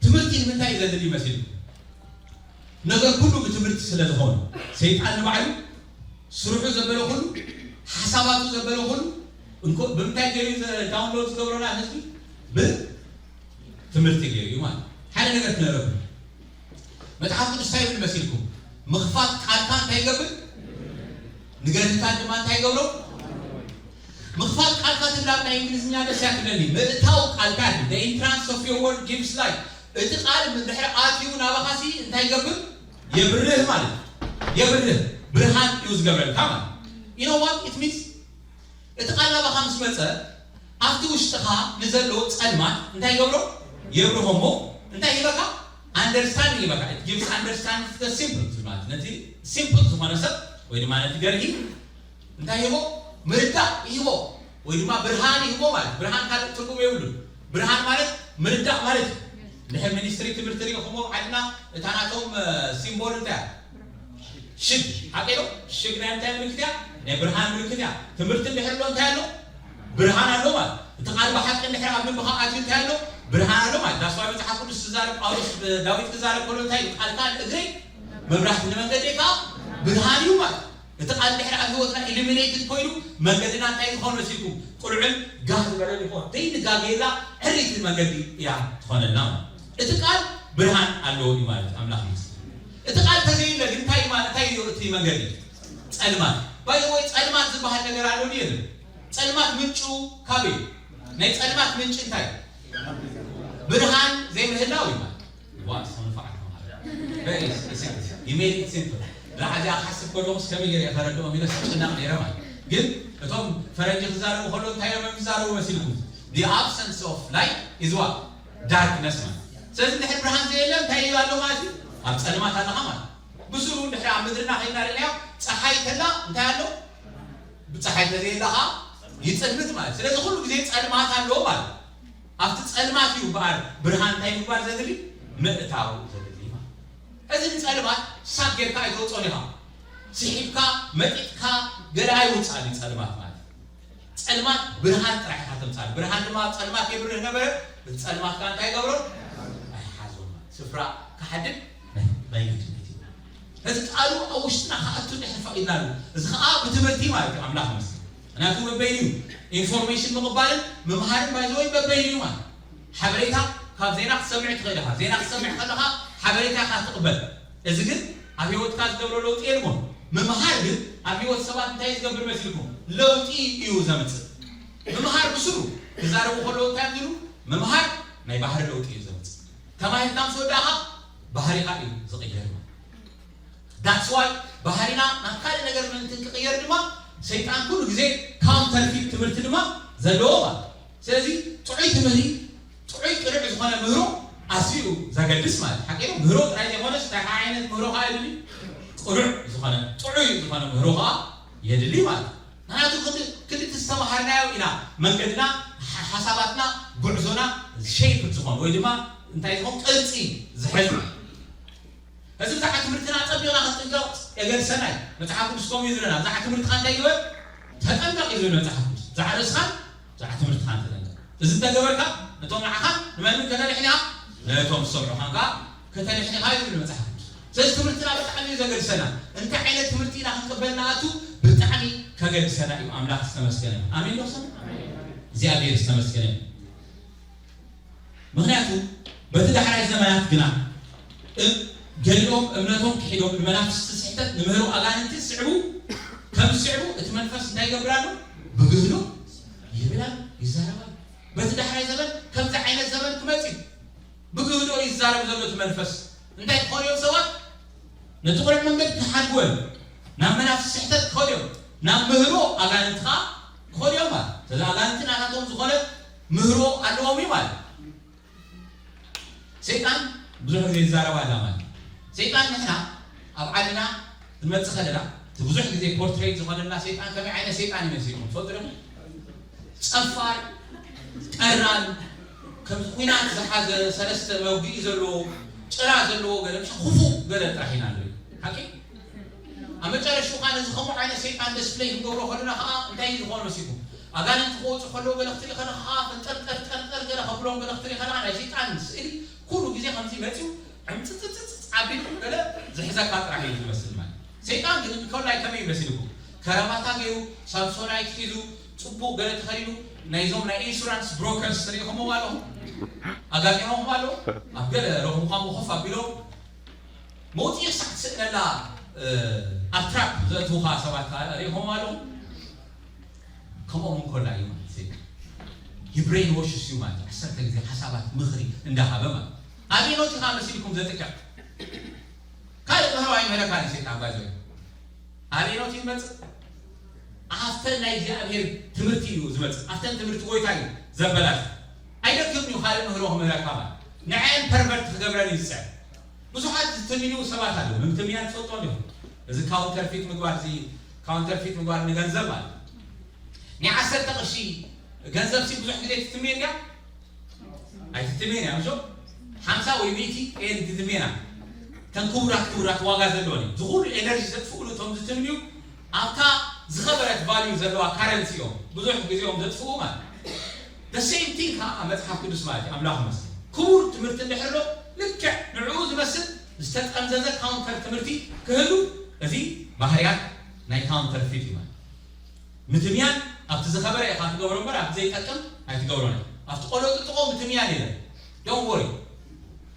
ትምህርቲ ንምንታይ እዩ ዘድሊ መሲሉ? ነገር ኩሉ ብትምህርቲ ስለ ዝኾነ ሰይጣን ንባዕሉ ስርሑ ዘበለ ኩሉ ሓሳባቱ ዘበለ ኩሉ እንኮ ብምንታይ ገይሩ ዳውንሎድ ዝገብረና ህዝቢ ብትምህርቲ ገይሩ እዩ ማለት ሓደ ነገር ክነረብ መጽሓፍ ቅዱስ እንታይ ይብል መሲልኩም? ምኽፋት ቃልካ እንታይ ይገብር? ንገርህታት ድማ እንታይ ይገብሮ? ምኽፋት ቃልካ ትብላ ናይ እንግሊዝኛ ደስ ያትብለኒ ምእታው ቃልካ the entrance of your word gives light። እቲ ቃል ድሕሪ ኣትዩ ናባኻሲ እንታይ ይገብር? የብርህ ማለት የብርህ ብርሃን እዩ ዝገብረልካ ማለት you know what it means? እቲ ቃል ናባኻ ምስ መጸ ኣብቲ ውሽጥኻ ንዘሎ ጸልማት እንታይ ይገብሮ? የብርሆ እሞ እንታይ ይበካ? Understanding ይበካ። It gives understanding to the simple ማለት ነቲ ሲምፕል ዝኾነ ሰብ ወይ ድማ ነቲ ገርሂ እንታይ ይህቦ? ምርዳእ ይህቦ ወይ ድማ ብርሃን ይህቦ ማለት ብርሃን ካልእ ትርጉም የብሉን። ብርሃን ማለት ምርዳእ ማለት እዩ። እንድሕር ሚኒስትሪ ትምህርቲ ሪኢኹሞ ዓድና እታ ናቶም ሲምቦል እንታይ እያ? ሽግ ሓቂ ዶ? ሽግ ናይ እንታይ ምልክት እያ? ናይ ብርሃን ምልክት እያ። ትምህርቲ እንድሕር ኣሎ እንታይ ኣሎ? ብርሃን ኣሎ ማለት እቲ ቃል ብሓቂ እንድሕር ኣብ ልብኻ ኣትዩ እንታይ ኣሎ? ብርሃን ኣሎ ማለት that's why መጽሓፍ ቅዱስ ዝዛረብ ጳውሎስ ዳዊት ክዛረብ ከሎ እንታይ እዩ? ቃልካ ንእግረይ መብራህቲ ንመንገደይ ከዓ ብርሃን እዩ ማለት እቲ ቃል ድሕሪ ኣብ ህይወትና ኢሉሚኔትድ ኮይኑ መንገድና እንታይ ዝኸውን መሲልኩም ቅሉዕን ጋህ ዝበለን ይኾን ዘይንጋገየላ ዕሪቲ መንገዲ እያ ትኾነልና ማለት እቲ ቃል ብርሃን ኣለዎ እዩ ማለት ኣምላኽ ምስ እቲ ቃል ተዘይለ ግን እንታይ ማለት እንታይ እዩ እቲ መንገዲ ጸልማት ባይዘወይ ጸልማት ዝበሃል ነገር ኣሎ ድዩ የለን ጸልማት ምንጩ ካበይ ናይ ጸልማት ምንጭ እንታይ ብርሃን ዘይምህላው እዩ ማለት What some fact you made it simple. ላሓዚ ክሓስብ ከለኹስ ከመይ ገይረ ከረድኦም ኢለ ስጨናቕ ነይረ ማለት ግን እቶም ፈረንጂ ክዛረቡ ከሎ እንታይ እዮም ዝዛረቡ መሲልኩም the absence of light is what darkness ማለት ስለዚ ድሕሪ ብርሃን ዘየለ እንታይ እዩ ኣሎ ማለት እዩ ኣብ ጸልማት ኣለኻ ማለት ብስሩ ድሕሪ ኣብ ምድርና ከይና ርኢናዮ ፀሓይ ተላ እንታይ ኣሎ ብፀሓይ ተዘየለ ከዓ ይፅልምት ማለት ስለዚ ኩሉ ግዜ ፀልማት ኣለዎ ማለት ኣብቲ ጸልማት እዩ እምበኣር ብርሃን እንታይ ምግባር ዘድሊ ምእታው ዘድሊ ማለት እዚ ንጸልማት ሳብ ጌርካ ኣይተውፅኦን ኢኻ ስሒብካ መጢጥካ ገለ ኣይውፃእን እዩ ጸልማት ማለት ጸልማት ብርሃን ጥራሕ ኢኻ ተምፃሉ ብርሃን ድማ ኣብ ጸልማት የብርህ ነበረ እቲ ጸልማት ከዓ እንታይ ገብሮ ኣይሓዞን ማለት ስፍራ ክሓድግ ናይ ግድነት እዩ እዚ ቃሉ ኣብ ውሽጥና ክኣቱ ድሕር ፈቒድናሉ እዚ ከዓ ብትምህርቲ ማለት እዩ ኣምላኽ መስል ምክንያቱ መበይኑ ኢንፎርሜሽን ምቕባልን ምምሃርን ባይዘወይ መበይኑ እዩ ማለት ሓበሬታ ካብ ዜና ክትሰምዕ ትኽእል ኢኻ ዜና ክትሰምዕ ከለኻ ሓበሬታ ኢኻ ትቕበል እዚ ግን ኣብ ህይወትካ ዝገብሮ ለውጢ የልቦን ምምሃር ግን ኣብ ህይወት ሰባት እንታይ ዝገብር መሲልኩም ለውጢ እዩ ዘምፅእ ምምሃር ብስሩ ክዛረቡ ከለዉ እንታይ ዝብሉ ምምሃር ናይ ባህሪ ለውጢ እዩ ዘምፅእ ተማሂርካ ምስ ወዳእኻ ባህሪኻ እዩ ዝቕየር ማለት That's why ባህሪና ናብ ካልእ ነገር ምእንቲ ክቕየር ድማ ሰይጣን ኩሉ ግዜ ካውንተርፊት ትምህርቲ ድማ ዘለዎ ማለት ስለዚ ጥዑይ ትምህሪ ጥዑይ ቅኑዕ ዝኾነ ምህሮ ኣዝዩ ዘገድስ ማለት ሓቂ ምህሮ ጥራይ ዘይኮነስ እንታይ ዓይነት ምህሮ ከዓ የድሊ ቅኑዕ ዝኾነ ጥዑይ ዝኾነ ምህሮ ከዓ የድሊ ማለት ምክንያቱ ክልቲ ዝተምሃርናዮ ኢና መንገድና ሓሳባትና ጉዕዞና ሸይፕ ዝኾን ወይ ድማ እንታይ ዝኾን ቅርፂ ዝሕዝ እዚ ብዛዕባ ትምህርትና ኣፀቢቕና ክንጥንቀቕ የገድሰና እዩ መፅሓፍ ቅዱስ ከምኡ እዩ ዝብለና ብዛዕባ ትምህርትካ እንታይ ግበር ተጠንቀቕ እዩ ዝብል መፅሓፍ ቅዱስ ብዛዕባ ርእስኻን ብዛዕባ ትምህርትኻን ተጠንቀቕ እዚ እንተገበርካ ነቶም ንዓኻን ንመንን ከተድሕን ኢኻ ነቶም ዝሰምዑኻን ከዓ ከተድሕን ኢኻ እዩ ዝብል መፅሓፍ ቅዱስ ስለዚ ትምህርትና ብጣዕሚ እዩ ዘገድሰና እንታይ ዓይነት ትምህርቲ ኢና ክንቅበል ንኣቱ ብጣዕሚ ከገድሰና እዩ ኣምላኽ ዝተመስገነ ኣሜን ዶ እግዚኣብሔር ዝተመስገነ ምኽንያቱ በቲ ዳሕራይ ዘመናት ግና ገሊኦም እምነቶም ክሒዶም ንመናፍስቲ ስሕተት ንምህሮ ኣጋንንቲ ዝስዕቡ ከም ዝስዕቡ እቲ መንፈስ እንታይ ይገብር ኣሎ? ብግህዶ ይብል ኣሎ፣ ይዛረብ ኣሎ። በቲ ዳሕራይ ዘመን ከምዚ ዓይነት ዘመን ክመጽእ እዩ። ብግህዶ ይዛረብ ዘሎ እቲ መንፈስ እንታይ ክኾኑ እዮም ሰባት? ነቲ ቁሩብ መንገዲ ክሓድጉ እዮም። ናብ መናፍስቲ ስሕተት ክኸዱ እዮም። ናብ ምህሮ ኣጋንንቲ ከዓ ክኸዱ እዮም ማለት። ስለዚ ኣጋንንቲ ናታቶም ዝኾነ ምህሮ ኣለዎም እዩ ማለት። ሰይጣን ብዙሕ ግዜ ይዛረብ ኣላ ማለት። ሰይጣን ንሕና ኣብ ዓድና ዝመጽእ ከለና እቲ ብዙሕ ግዜ ፖርትሬት ዝኾነና ሰይጣን ከመይ ዓይነት ሰይጣን ይመስልኩም ትፈልጡ ዲኹም? ጸፋር፣ ቀራን፣ ከምዚ ኲናት ዝሓዘ ሰለስተ መውግኢ ዘለዎ ጭራ ዘለዎ ገለ ምሽ ክፉእ ገለ ጥራሕ ኢና ንርኢ። ሓቂ? ኣብ መጨረሽቱ ከዓ ነዚ ከምኡ ዓይነት ሰይጣን ደስፕለይ ክንገብሮ ከለና ከዓ እንታይ እዩ ዝኾነ መሲልኩም? ኣጋንንቲ ክወፁ ከለዉ ገለ ክትርኢ ከለኻ ከዓ ፈንጠርጠርጠርጠር ገለ ከብሎም ገለ ክትርኢ ከለኻ ናይ ሰይጣን ስእሊ ኩሉ ግዜ ከምዚ መፂኡ ዕምፅፅፅፅ ኣቢሉ ገለ ዝሕዘካ ጥራሕ እዩ ዝመስል ማለት። ሰይጣን ግን እንከላይ ከመይ መሲልኩም? ከረባታ ገይሩ ሳምሶናይት ሒዙ ፅቡቕ ገለ ተኸዲኑ ናይዞም ናይ ኢንሹራንስ ብሮከርስ ርኢኹምዎ ኣለኹም? ኣጋጢሞም ኣለዉ? ኣብ ገለ ረኹምኳሞ ኮፍ ኣቢሎም መውፅኢ ክሳዕ ትስእነላ ኣብ ትራፕ ዘእትውኻ ሰባት ርኢኹም ኣለኹም? ከምኦም እንኮላ እዩ ማለት እዩ። ብሬን ዎሽስ እዩ ማለት ዓሰርተ ግዜ ሓሳባት ምኽሪ እንዳሃበ ማለት ኣበይ ኖት ኢኻ መሲልኩም ዘጥቅዕ ካልእ ምህሮ ኣይምህረካን እዩ ሰይጣን ባይዞ ኣበይ ኖት ይመፅእ ኣብተን ናይ እግዚኣብሔር ትምህርቲ እዩ ዝመፅእ ኣብተን ትምህርቲ ጎይታ እዩ ዘበላሽ ኣይደክም እዩ ካልእ ምህሮ ክምህረካ ማለት ንዐን ፐርቨርት ክገብረን እዩ ዝፅዕር ብዙሓት ዝትምንዩ ሰባት ኣለዉ ንምትምያን ትፈልጦ እንዲኹም እዚ ካውንተርፊት ምግባር እዚ ካውንተርፊት ምግባር ንገንዘብ ማለት ናይ ዓሰርተ ቅርሺ ገንዘብ ሲ ብዙሕ ግዜ ትትምየ እንዲያ ኣይትትምየን እያ ምሾ ሓምሳ ወይ ሚእቲ ኤን ትትምየና ተን ክቡራት ክቡራት ዋጋ ዘለወን እዩ ዝኹሉ ኤነርጂ ዘጥፍኡሉ እቶም ዝትምንዩ ኣብታ ዝኸበረት ቫልዩ ዘለዋ ካረንሲ እዮም ብዙሕ ግዜኦም ዘጥፍኡ ማለት the same thing ከዓ መፅሓፍ ቅዱስ ማለት እዩ ኣምላኽ መስል ክቡር ትምህርቲ እንድሕር ዶ ልክዕ ንዕኡ ዝመስል ዝተጠምዘዘ ካውንተር ትምህርቲ ክህሉ እዚ ባህርያት ናይ ካውንተርፊት እዩ ማለት ምትምያን ኣብቲ ዝኸበረ ኢኻ ትገብሮ እምበር ኣብቲ ዘይጠቅም ኣይትገብሮን ኣብቲ ቆሎ ጥጥቆ ምትምያን የለን don't worry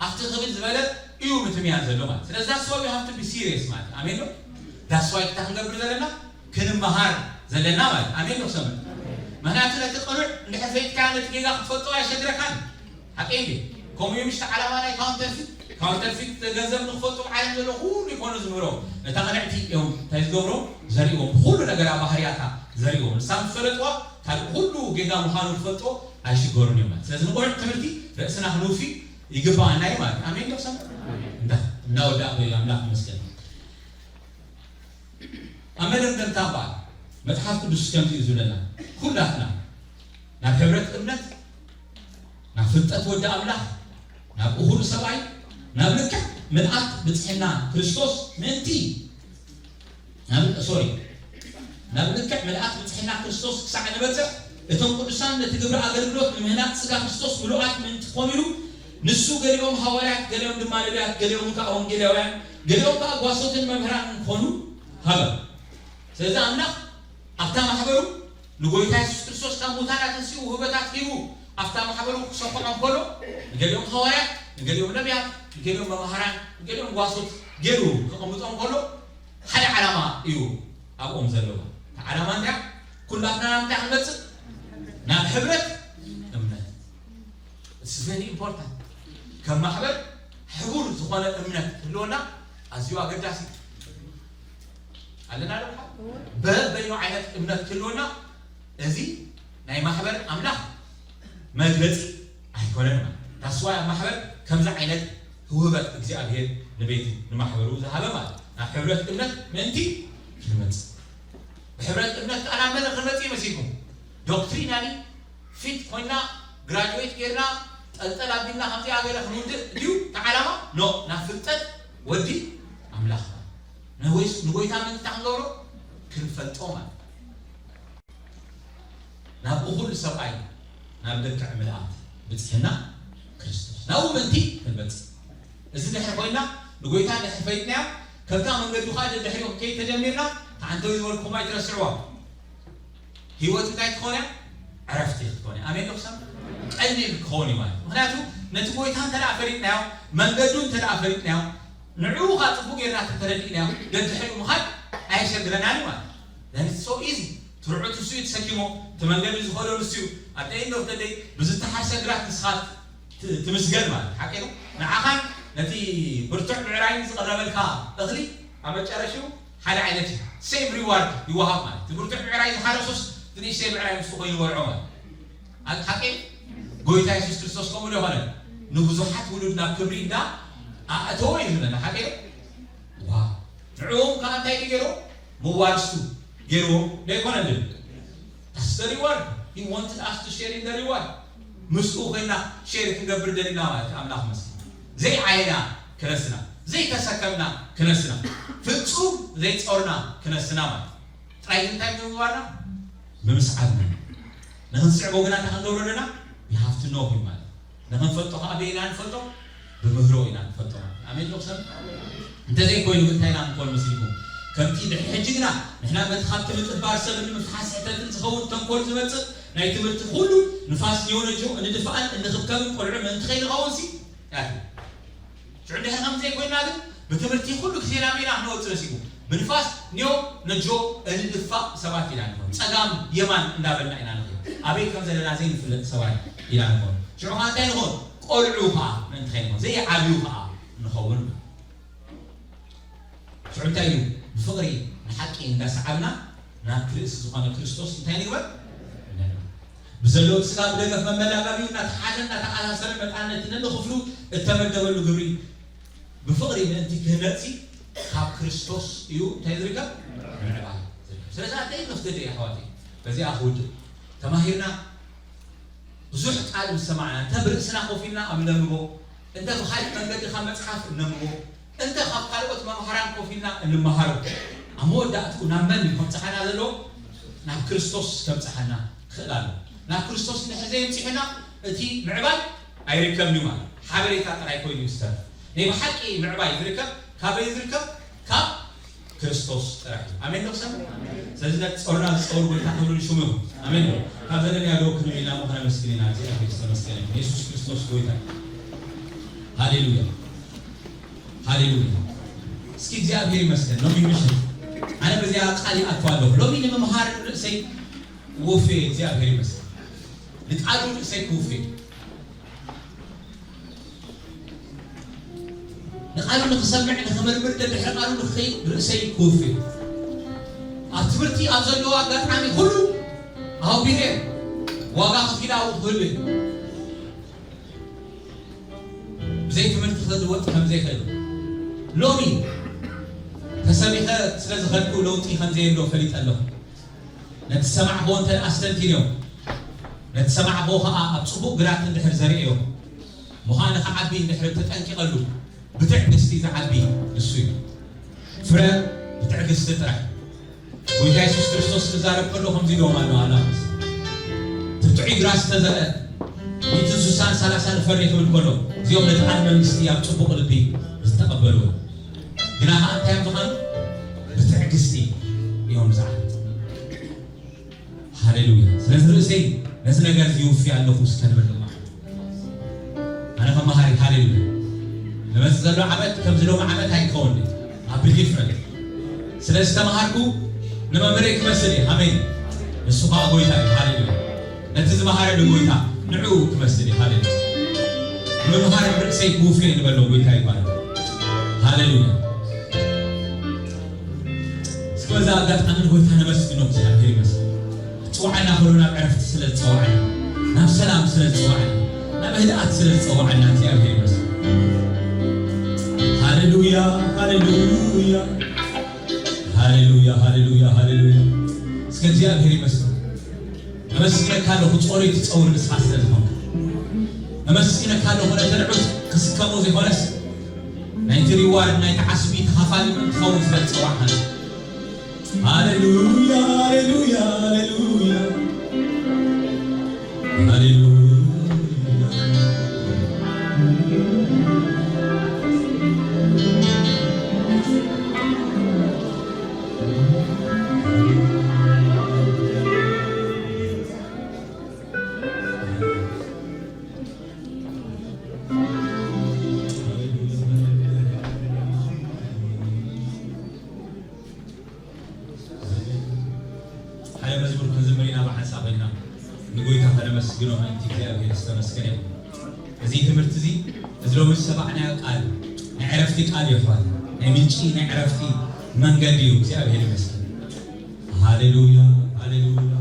ኣብቲ ክብል ዝበለ እዩ ምትምያን ዘሎ ማለት ስለዚ that's why we have to be serious ማለት ኣሜን ዶ that's why ክታ ክንገብር ዘለና ክንመሃር ዘለና ማለት ኣሜን ዶ ሰምዕ ምክንያቱ ነቲ ቅኑዕ እንድሕር ፈይጥካ ነቲ ጌጋ ክትፈልጦ ኣየሸግረካን ሓቀይ እንዲ ከምኡ እዩ ምሽቲ ዓላማ ናይ ካውንተርፊት ካውንተርፊት ገንዘብ ንክፈልጡ ዓለም ዘሎ ኩሉ ይኮኑ ዝምህሮም ነታ ቅንዕቲ እዮም እንታይ ዝገብሮም ዘርእዎም ኩሉ ነገር ኣብ ባህርያታ ዘርእዎም ንሳ ምስ ፈለጥዋ ካልእ ኩሉ ጌጋ ምዃኑ ዝፈልጦ ኣይሽገሩን እዮም ማለት ስለዚ ንቁኑዕ ትምህርቲ ርእስና ክንውፊ ይግባኣና እዩ ማለት ኣሜን ዶ ሰብ እንዳ እናወዳእኩ ኣምላኽ ይመስገን ኣብ መደምደምታ እምበኣር መጽሓፍ ቅዱስ ከምዚ እዩ ዝብለና ኩላትና ናብ ሕብረት እምነት ናብ ፍልጠት ወዲ ኣምላኽ ናብ እኹል ሰብኣይ ናብ ልክዕ ምልኣት ብጽሕና ክርስቶስ ምእንቲ ናብ ሶሪ ናብ ልክዕ ምልኣት ብጽሕና ክርስቶስ ክሳዕ ንበጽሕ እቶም ቅዱሳን ነቲ ግብሪ ኣገልግሎት ንምህናጽ ስጋ ክርስቶስ ምሉኣት ምእንቲ ክኾኑ ኢሉ ንሱ ገሊኦም ሃዋርያት ገሊኦም ድማ ነቢያት ገሊኦም ከዓ ወንጌላውያን ገሊኦም ከዓ ጓሶትን መምህራን ክኾኑ ሃበ ስለዚ ኣምላኽ ኣብታ ማሕበሩ ንጎይታ የሱስ ክርስቶስ ካብ ሙታን ኣተንሲኡ ውህበታት ሂቡ ኣብታ ማሕበሩ ክሰኾዖም ከሎ ንገሊኦም ሃዋርያት ንገሊኦም ነቢያት ንገሊኦም መምሃራን ንገሊኦም ጓሶት ገይሩ ከቐምጦም ከሎ ሓደ ዓላማ እዩ ኣብኦም ዘለዎ እቲ ዓላማ እንታይ ኩላትና ናብ እንታይ ክንመፅእ ናብ ሕብረት እምነት It's very important ከም ማሕበር ሕቡር ዝኾነ እምነት ክህልወና ኣዝዩ ኣገዳሲ ኣለና ዶ በበይኑ ዓይነት እምነት ክህልወና እዚ ናይ ማሕበር ኣምላኽ መግለፂ ኣይኮነን ማለት that's why ኣብ ማሕበር ከምዚ ዓይነት ህውበት እግዚኣብሔር ንቤቱ ንማሕበሩ ዝሃበ ማለት ናብ ሕብረት እምነት ምእንቲ ክንመፅእ ብሕብረት እምነት ከዓ ናብ መን ክንመፅእ ይመሲልኩም ዶክትሪናሊ ፊት ኮይና ግራጅዌት ጌርና ጠልጠል ኣቢልና ከምዚኣ ገለ ክንውድእ ድዩ ተዓላማ ኖ ናብ ፍልጠት ወዲ ኣምላኽ ወይስ ንጎይታ ምንታ ክንገብሮ ክንፈልጦ ማለት ናብ እኹል ሰብኣይ ናብ ልክዕ ምልኣት ብፅሕና ክርስቶስ ናብኡ ምእንቲ ክንበፅእ እዚ ድሕሪ ኮይና ንጎይታ ድሕሪ ፈይጥናዮ ከምታ መንገዱ ከዓ ደድሕሪኡ ከይ ተጀሚርና ተዓንተው ዝበልኩኹም ኣይትረስዕዋ ህይወት እንታይ ክትኾን እያ ዕረፍቲ ክትኮን እያ ኣሜን ዶክሰም ቀሊል ክኸውን እዩ ማለት ምክንያቱ ነቲ ጎይታ እንተ ፈሊጥናዮ መንገዱ እንተ ፈሊጥናዮ ንዕኡ ከዓ ፅቡቅ ጌርና ተተረዲእናዮ ደድሕሪኡ ምኻድ ኣየሸግረናን እዩ ማለት ሶ ኢዚ ትርዑት እሱ እዩ ተሰኪሞ እቲ መንገዲ ዝኸዶ ንሱ እዩ ኣደ ኢንድ ኦፍ ደይ ብዝተሓርሰ ግራት ንስኻ ትምስገን ማለት ሓቂ ነው ንዓኻን ነቲ ብርቱዕ ምዕራይን ዝቐረበልካ እኽሊ ኣብ መጨረሽኡ ሓደ ዓይነት እዩ። ሴም ሪዋርድ ይወሃብ ማለት ትምህርቱ ምዕራይ ዝሓረሶስ ትንሽ ሴም ምዕራይ ምስኡ ኮይኑ ይበልዖ ማለት። ኣብ ሓቂ ጎይታ የሱስ ክርስቶስ ከምኡ ዶ ይኾነ? ንብዙሓት ውሉድ ናብ ክብሪ እንዳ ኣእተወ እዩ ዝብለና። ሓቂ ዶ? ዋ ንዕኦም ከዓ እንታይ እዩ ገይሩ? መዋርስቱ ገይሩ ዶ ይኮነ? እንድን That's the reward. He wanted us to share in the reward. ምስኡ ኮይና ሼር ክንገብር ደሊና ማለት ኣምላኽ መስል ዘይዓይና ክነስና ዘይተሰከምና ክነስና ፍጹም ዘይጾርና ክነስና ማለት ጥራይ እንታይ ምግባርና? ምምስዓብና። ንኽንስዕቦ ግና እንታይ ክንገብሮ ኣለና? We have to know him ማለት ንኽንፈልጦ ከዓ በይና ንፈልጦ ብምህሮ ኢና ንፈልጦ ማለት ኣሜን ዶ ሰብ እንተዘይኮይኑ ግን እንታይ ኢና ክንኮን መስልኩም? ከምቲ ድሕሪ ሕጂ ግና ንሕና በቲ ካብቲ ምጥባር ሰብን ምፍሓስ ሕተትን ዝኸውን ተንኮል ዝመጽእ ናይ ትምህርቲ ኩሉ ንፋስ ንዮነጆ እንድፋእን እንኽብከብን ቆልዑ ምእንቲ ከይንኸውን ሲ ሽዑ ድሕሪ ከም ዘይኮይና ግን ብትምህርቲ ኩሉ ግዜ ናበይና ክንወፅእ መሲልኩም ብንፋስ ኒዮ ነጆ እንድፋእ ሰባት ኢና ንኾን ፀጋም የማን እንዳበልና ኢና ንኾን ኣበይ ከም ዘለና ዘይንፍለጥ ሰባት ኢና ንኾን ሽዑ ከዓ እንታይ ንኾን ቆልዑ ከዓ ምእንቲ ከይንኾን ዘይዓብዩ ከዓ ንኸውን ሽዑ እንታይ እዩ ብፍቕሪ ንሓቂ እንዳሰዓብና ናብቲ ርእሲ ዝኾነ ክርስቶስ እንታይ ንግበር ብዘለዎ ስጋ ብደገፍ መመላጋቢኡ እናተሓዘ እናተኣሳሰረ መጣን ነቲ ነንክፍሉ እተመደበሉ ግብሪ ብፍቕሪ ምእንቲ ክህነጽ ካብ ክርስቶስ እዩ እንታይ ዝርከብ ምዕባል ዝርከብ ስለዚ ኣተይ መፍትሒ ኣሕዋተይ በዚኣ ክውድእ ተማሂርና ብዙሕ ቃል ምስ ሰማዕና እንተ ብርእስና ኮፍ ኢልና ኣብ ነንብቦ እንተ ብኻሊእ መንገዲ ካብ መጽሓፍ እነንብቦ እንተ ካብ ካልኦት መምሃራን ኮፍ ኢልና እንመሃሮ ኣብ መወዳእትኡ ናብ መን እዩ ከምጽሓና ዘለዎ ናብ ክርስቶስ ከምጽሓና ክእል ኣሎ ናብ ክርስቶስ እንድሕር ዘየምጺሑና እቲ ምዕባል ኣይርከብን እዩ ማለት ሓበሬታ ጥራይ ኮይኑ እዩ ዝተርፍ ናይ ብሓቂ ምዕባይ ዝርከብ ካበይ ዝርከብ ካብ ክርስቶስ ጥራሕ እዩ ኣሜን ዶ ክሰምዕ ስለዚ ነቲ ጾርና ዝጸውር ጎይታ ክብሪ ንሽሙ ይኹን ኣሜን ዶ ካብ ዘለናዮ ዶ ክንብል ኢና እሞ ከነመስግን ኢና እግዚኣብሔር ዝተመስገነ ይኹን የሱስ ክርስቶስ ጎይታ ሃሌሉያ ሃሌሉያ እስኪ እግዚኣብሔር ይመስገን ሎሚ ምሽት ኣነ በዚኣ ቃል ይኣቱ ኣለኹ ሎሚ ንምምሃር ርእሰይ ወፌ እግዚኣብሔር ይመስገን ንቃሉ ርእሰይ ክውፌ ንቃሉ ንክሰምዕ ንክምርምር ደድሕሪ ቃሉ ንክኸይድ ርእሰይ ክውፌ ኣብ ትምህርቲ ኣብ ዘለዎ ኣጋጣሚ ኩሉ ኣውቢረ ዋጋ ከፊላ ክህሉ ብዘይ ትምህርቲ ክልወጥ ከምዘይክእል ሎሚ ተሰቢኸ ስለ ዝኸድኩ ለውጢ ከምዘየሎ ፈሊጠ ኣለኹ ነቲ ዝሰማዕክዎ እንተ ኣስተንቲንዮ ነቲ ዝሰማዕክዎ ከዓ ኣብ ፅቡቅ ግራት እንድሕር ዘርእዮ ምዃነ ክዓቢ እንድሕር ተጠንቂቐሉ ብትዕግስቲ ዝዓቢ ንሱ እዩ ፍረ ብትዕግስቲ ጥራሕ ጎይታ የሱስ ክርስቶስ ክዛረብ ከሎ ከምዚ ኢልዎም ኣሎ ኣናውንስ ትጥዑይ ግራት ዝተዘርአ ሚእትን ስሳን ሰላሳን ፈሪ ክብል ከሎ እዚኦም ነቲ ቃል መንግስቲ ኣብ ፅቡቕ ልቢ ዝተቐበልዎ ግና ከዓ እንታይ እዮም ዝኾኑ ብትዕግስቲ እዮም ዝዓብዱ ሃሌሉያ ስለዚ ርእሰይ ነዚ ነገር እዚ ይውፊ ኣለኹ እስከ ንብል ድማ ኣነ ከም መሃሪ ሃሌሉያ ንመፅእ ዘሎ ዓመት ከምዚ ሎሚ ዓመት ኣይከውን ኣብ ዲፍረንት ስለ ዝተምሃርኩ ንመምህረይ ክመስል እየ ኣሜን ንሱ ከዓ ጎይታ እዩ ሃሌሉያ ነቲ ዝመሃረኒ ጎይታ ንዕኡ ክመስል እየ ሃሌሉያ ምምሃር ርእሰይ ክውፌ ንበሎ ጎይታ ይባረክ ሃሌሉያ እስኪ በዛ ኣጋጣሚ ንጎይታ ነመስግኖ እግዚኣብሔር ይመስል ክፅዋዓና ከሎ ናብ ዕረፍቲ ስለ ዝፀዋዓና ናብ ሰላም ስለ ዝፀዋዓና ናብ ህድኣት ስለ ዝፀዋዓና እግዚኣብሔር ይመስል ሃሌሉያ ሃሌሉያ ሃሌሉያ ሃሌሉያ ሃሌሉያ እስከ እግዚኣብሔር ይመስል ነመስግነካ ኣለኹ ጾረይ ትጸውር ንስኻ ስለ ዝኾንካ ነመስግነካ ኣለኹ ነተን ዕት ክስከሞ ዘይኮነስ ናይቲ ሪዋርድ ናይቲ ዓስቢ ተኻፋሊ ምእንቲ ኸውን ስለ ዝጸዋዕካ ሃሌሉያ ሃሌሉያ ሃሌሉያ ሃሌሉያ ሓደ መዝሙር ክንዝምር ኢና ብሓንሳብ ኮይንና ንጎይታ ከነመስግኖ ምእንቲ እግዚኣብሔር ዝተመስገነ ይኹን እዚ ትምህርቲ እዚ እዚ ሎሚ ዝሰማዕናዮ ቃል ናይ ዕረፍቲ ቃል እዩ ኣሕዋት ናይ ምንጪ ናይ ዕረፍቲ መንገዲ እዩ። እግዚኣብሔር ይመስገን። ሃሌሉያ፣ ሃሌሉያ፣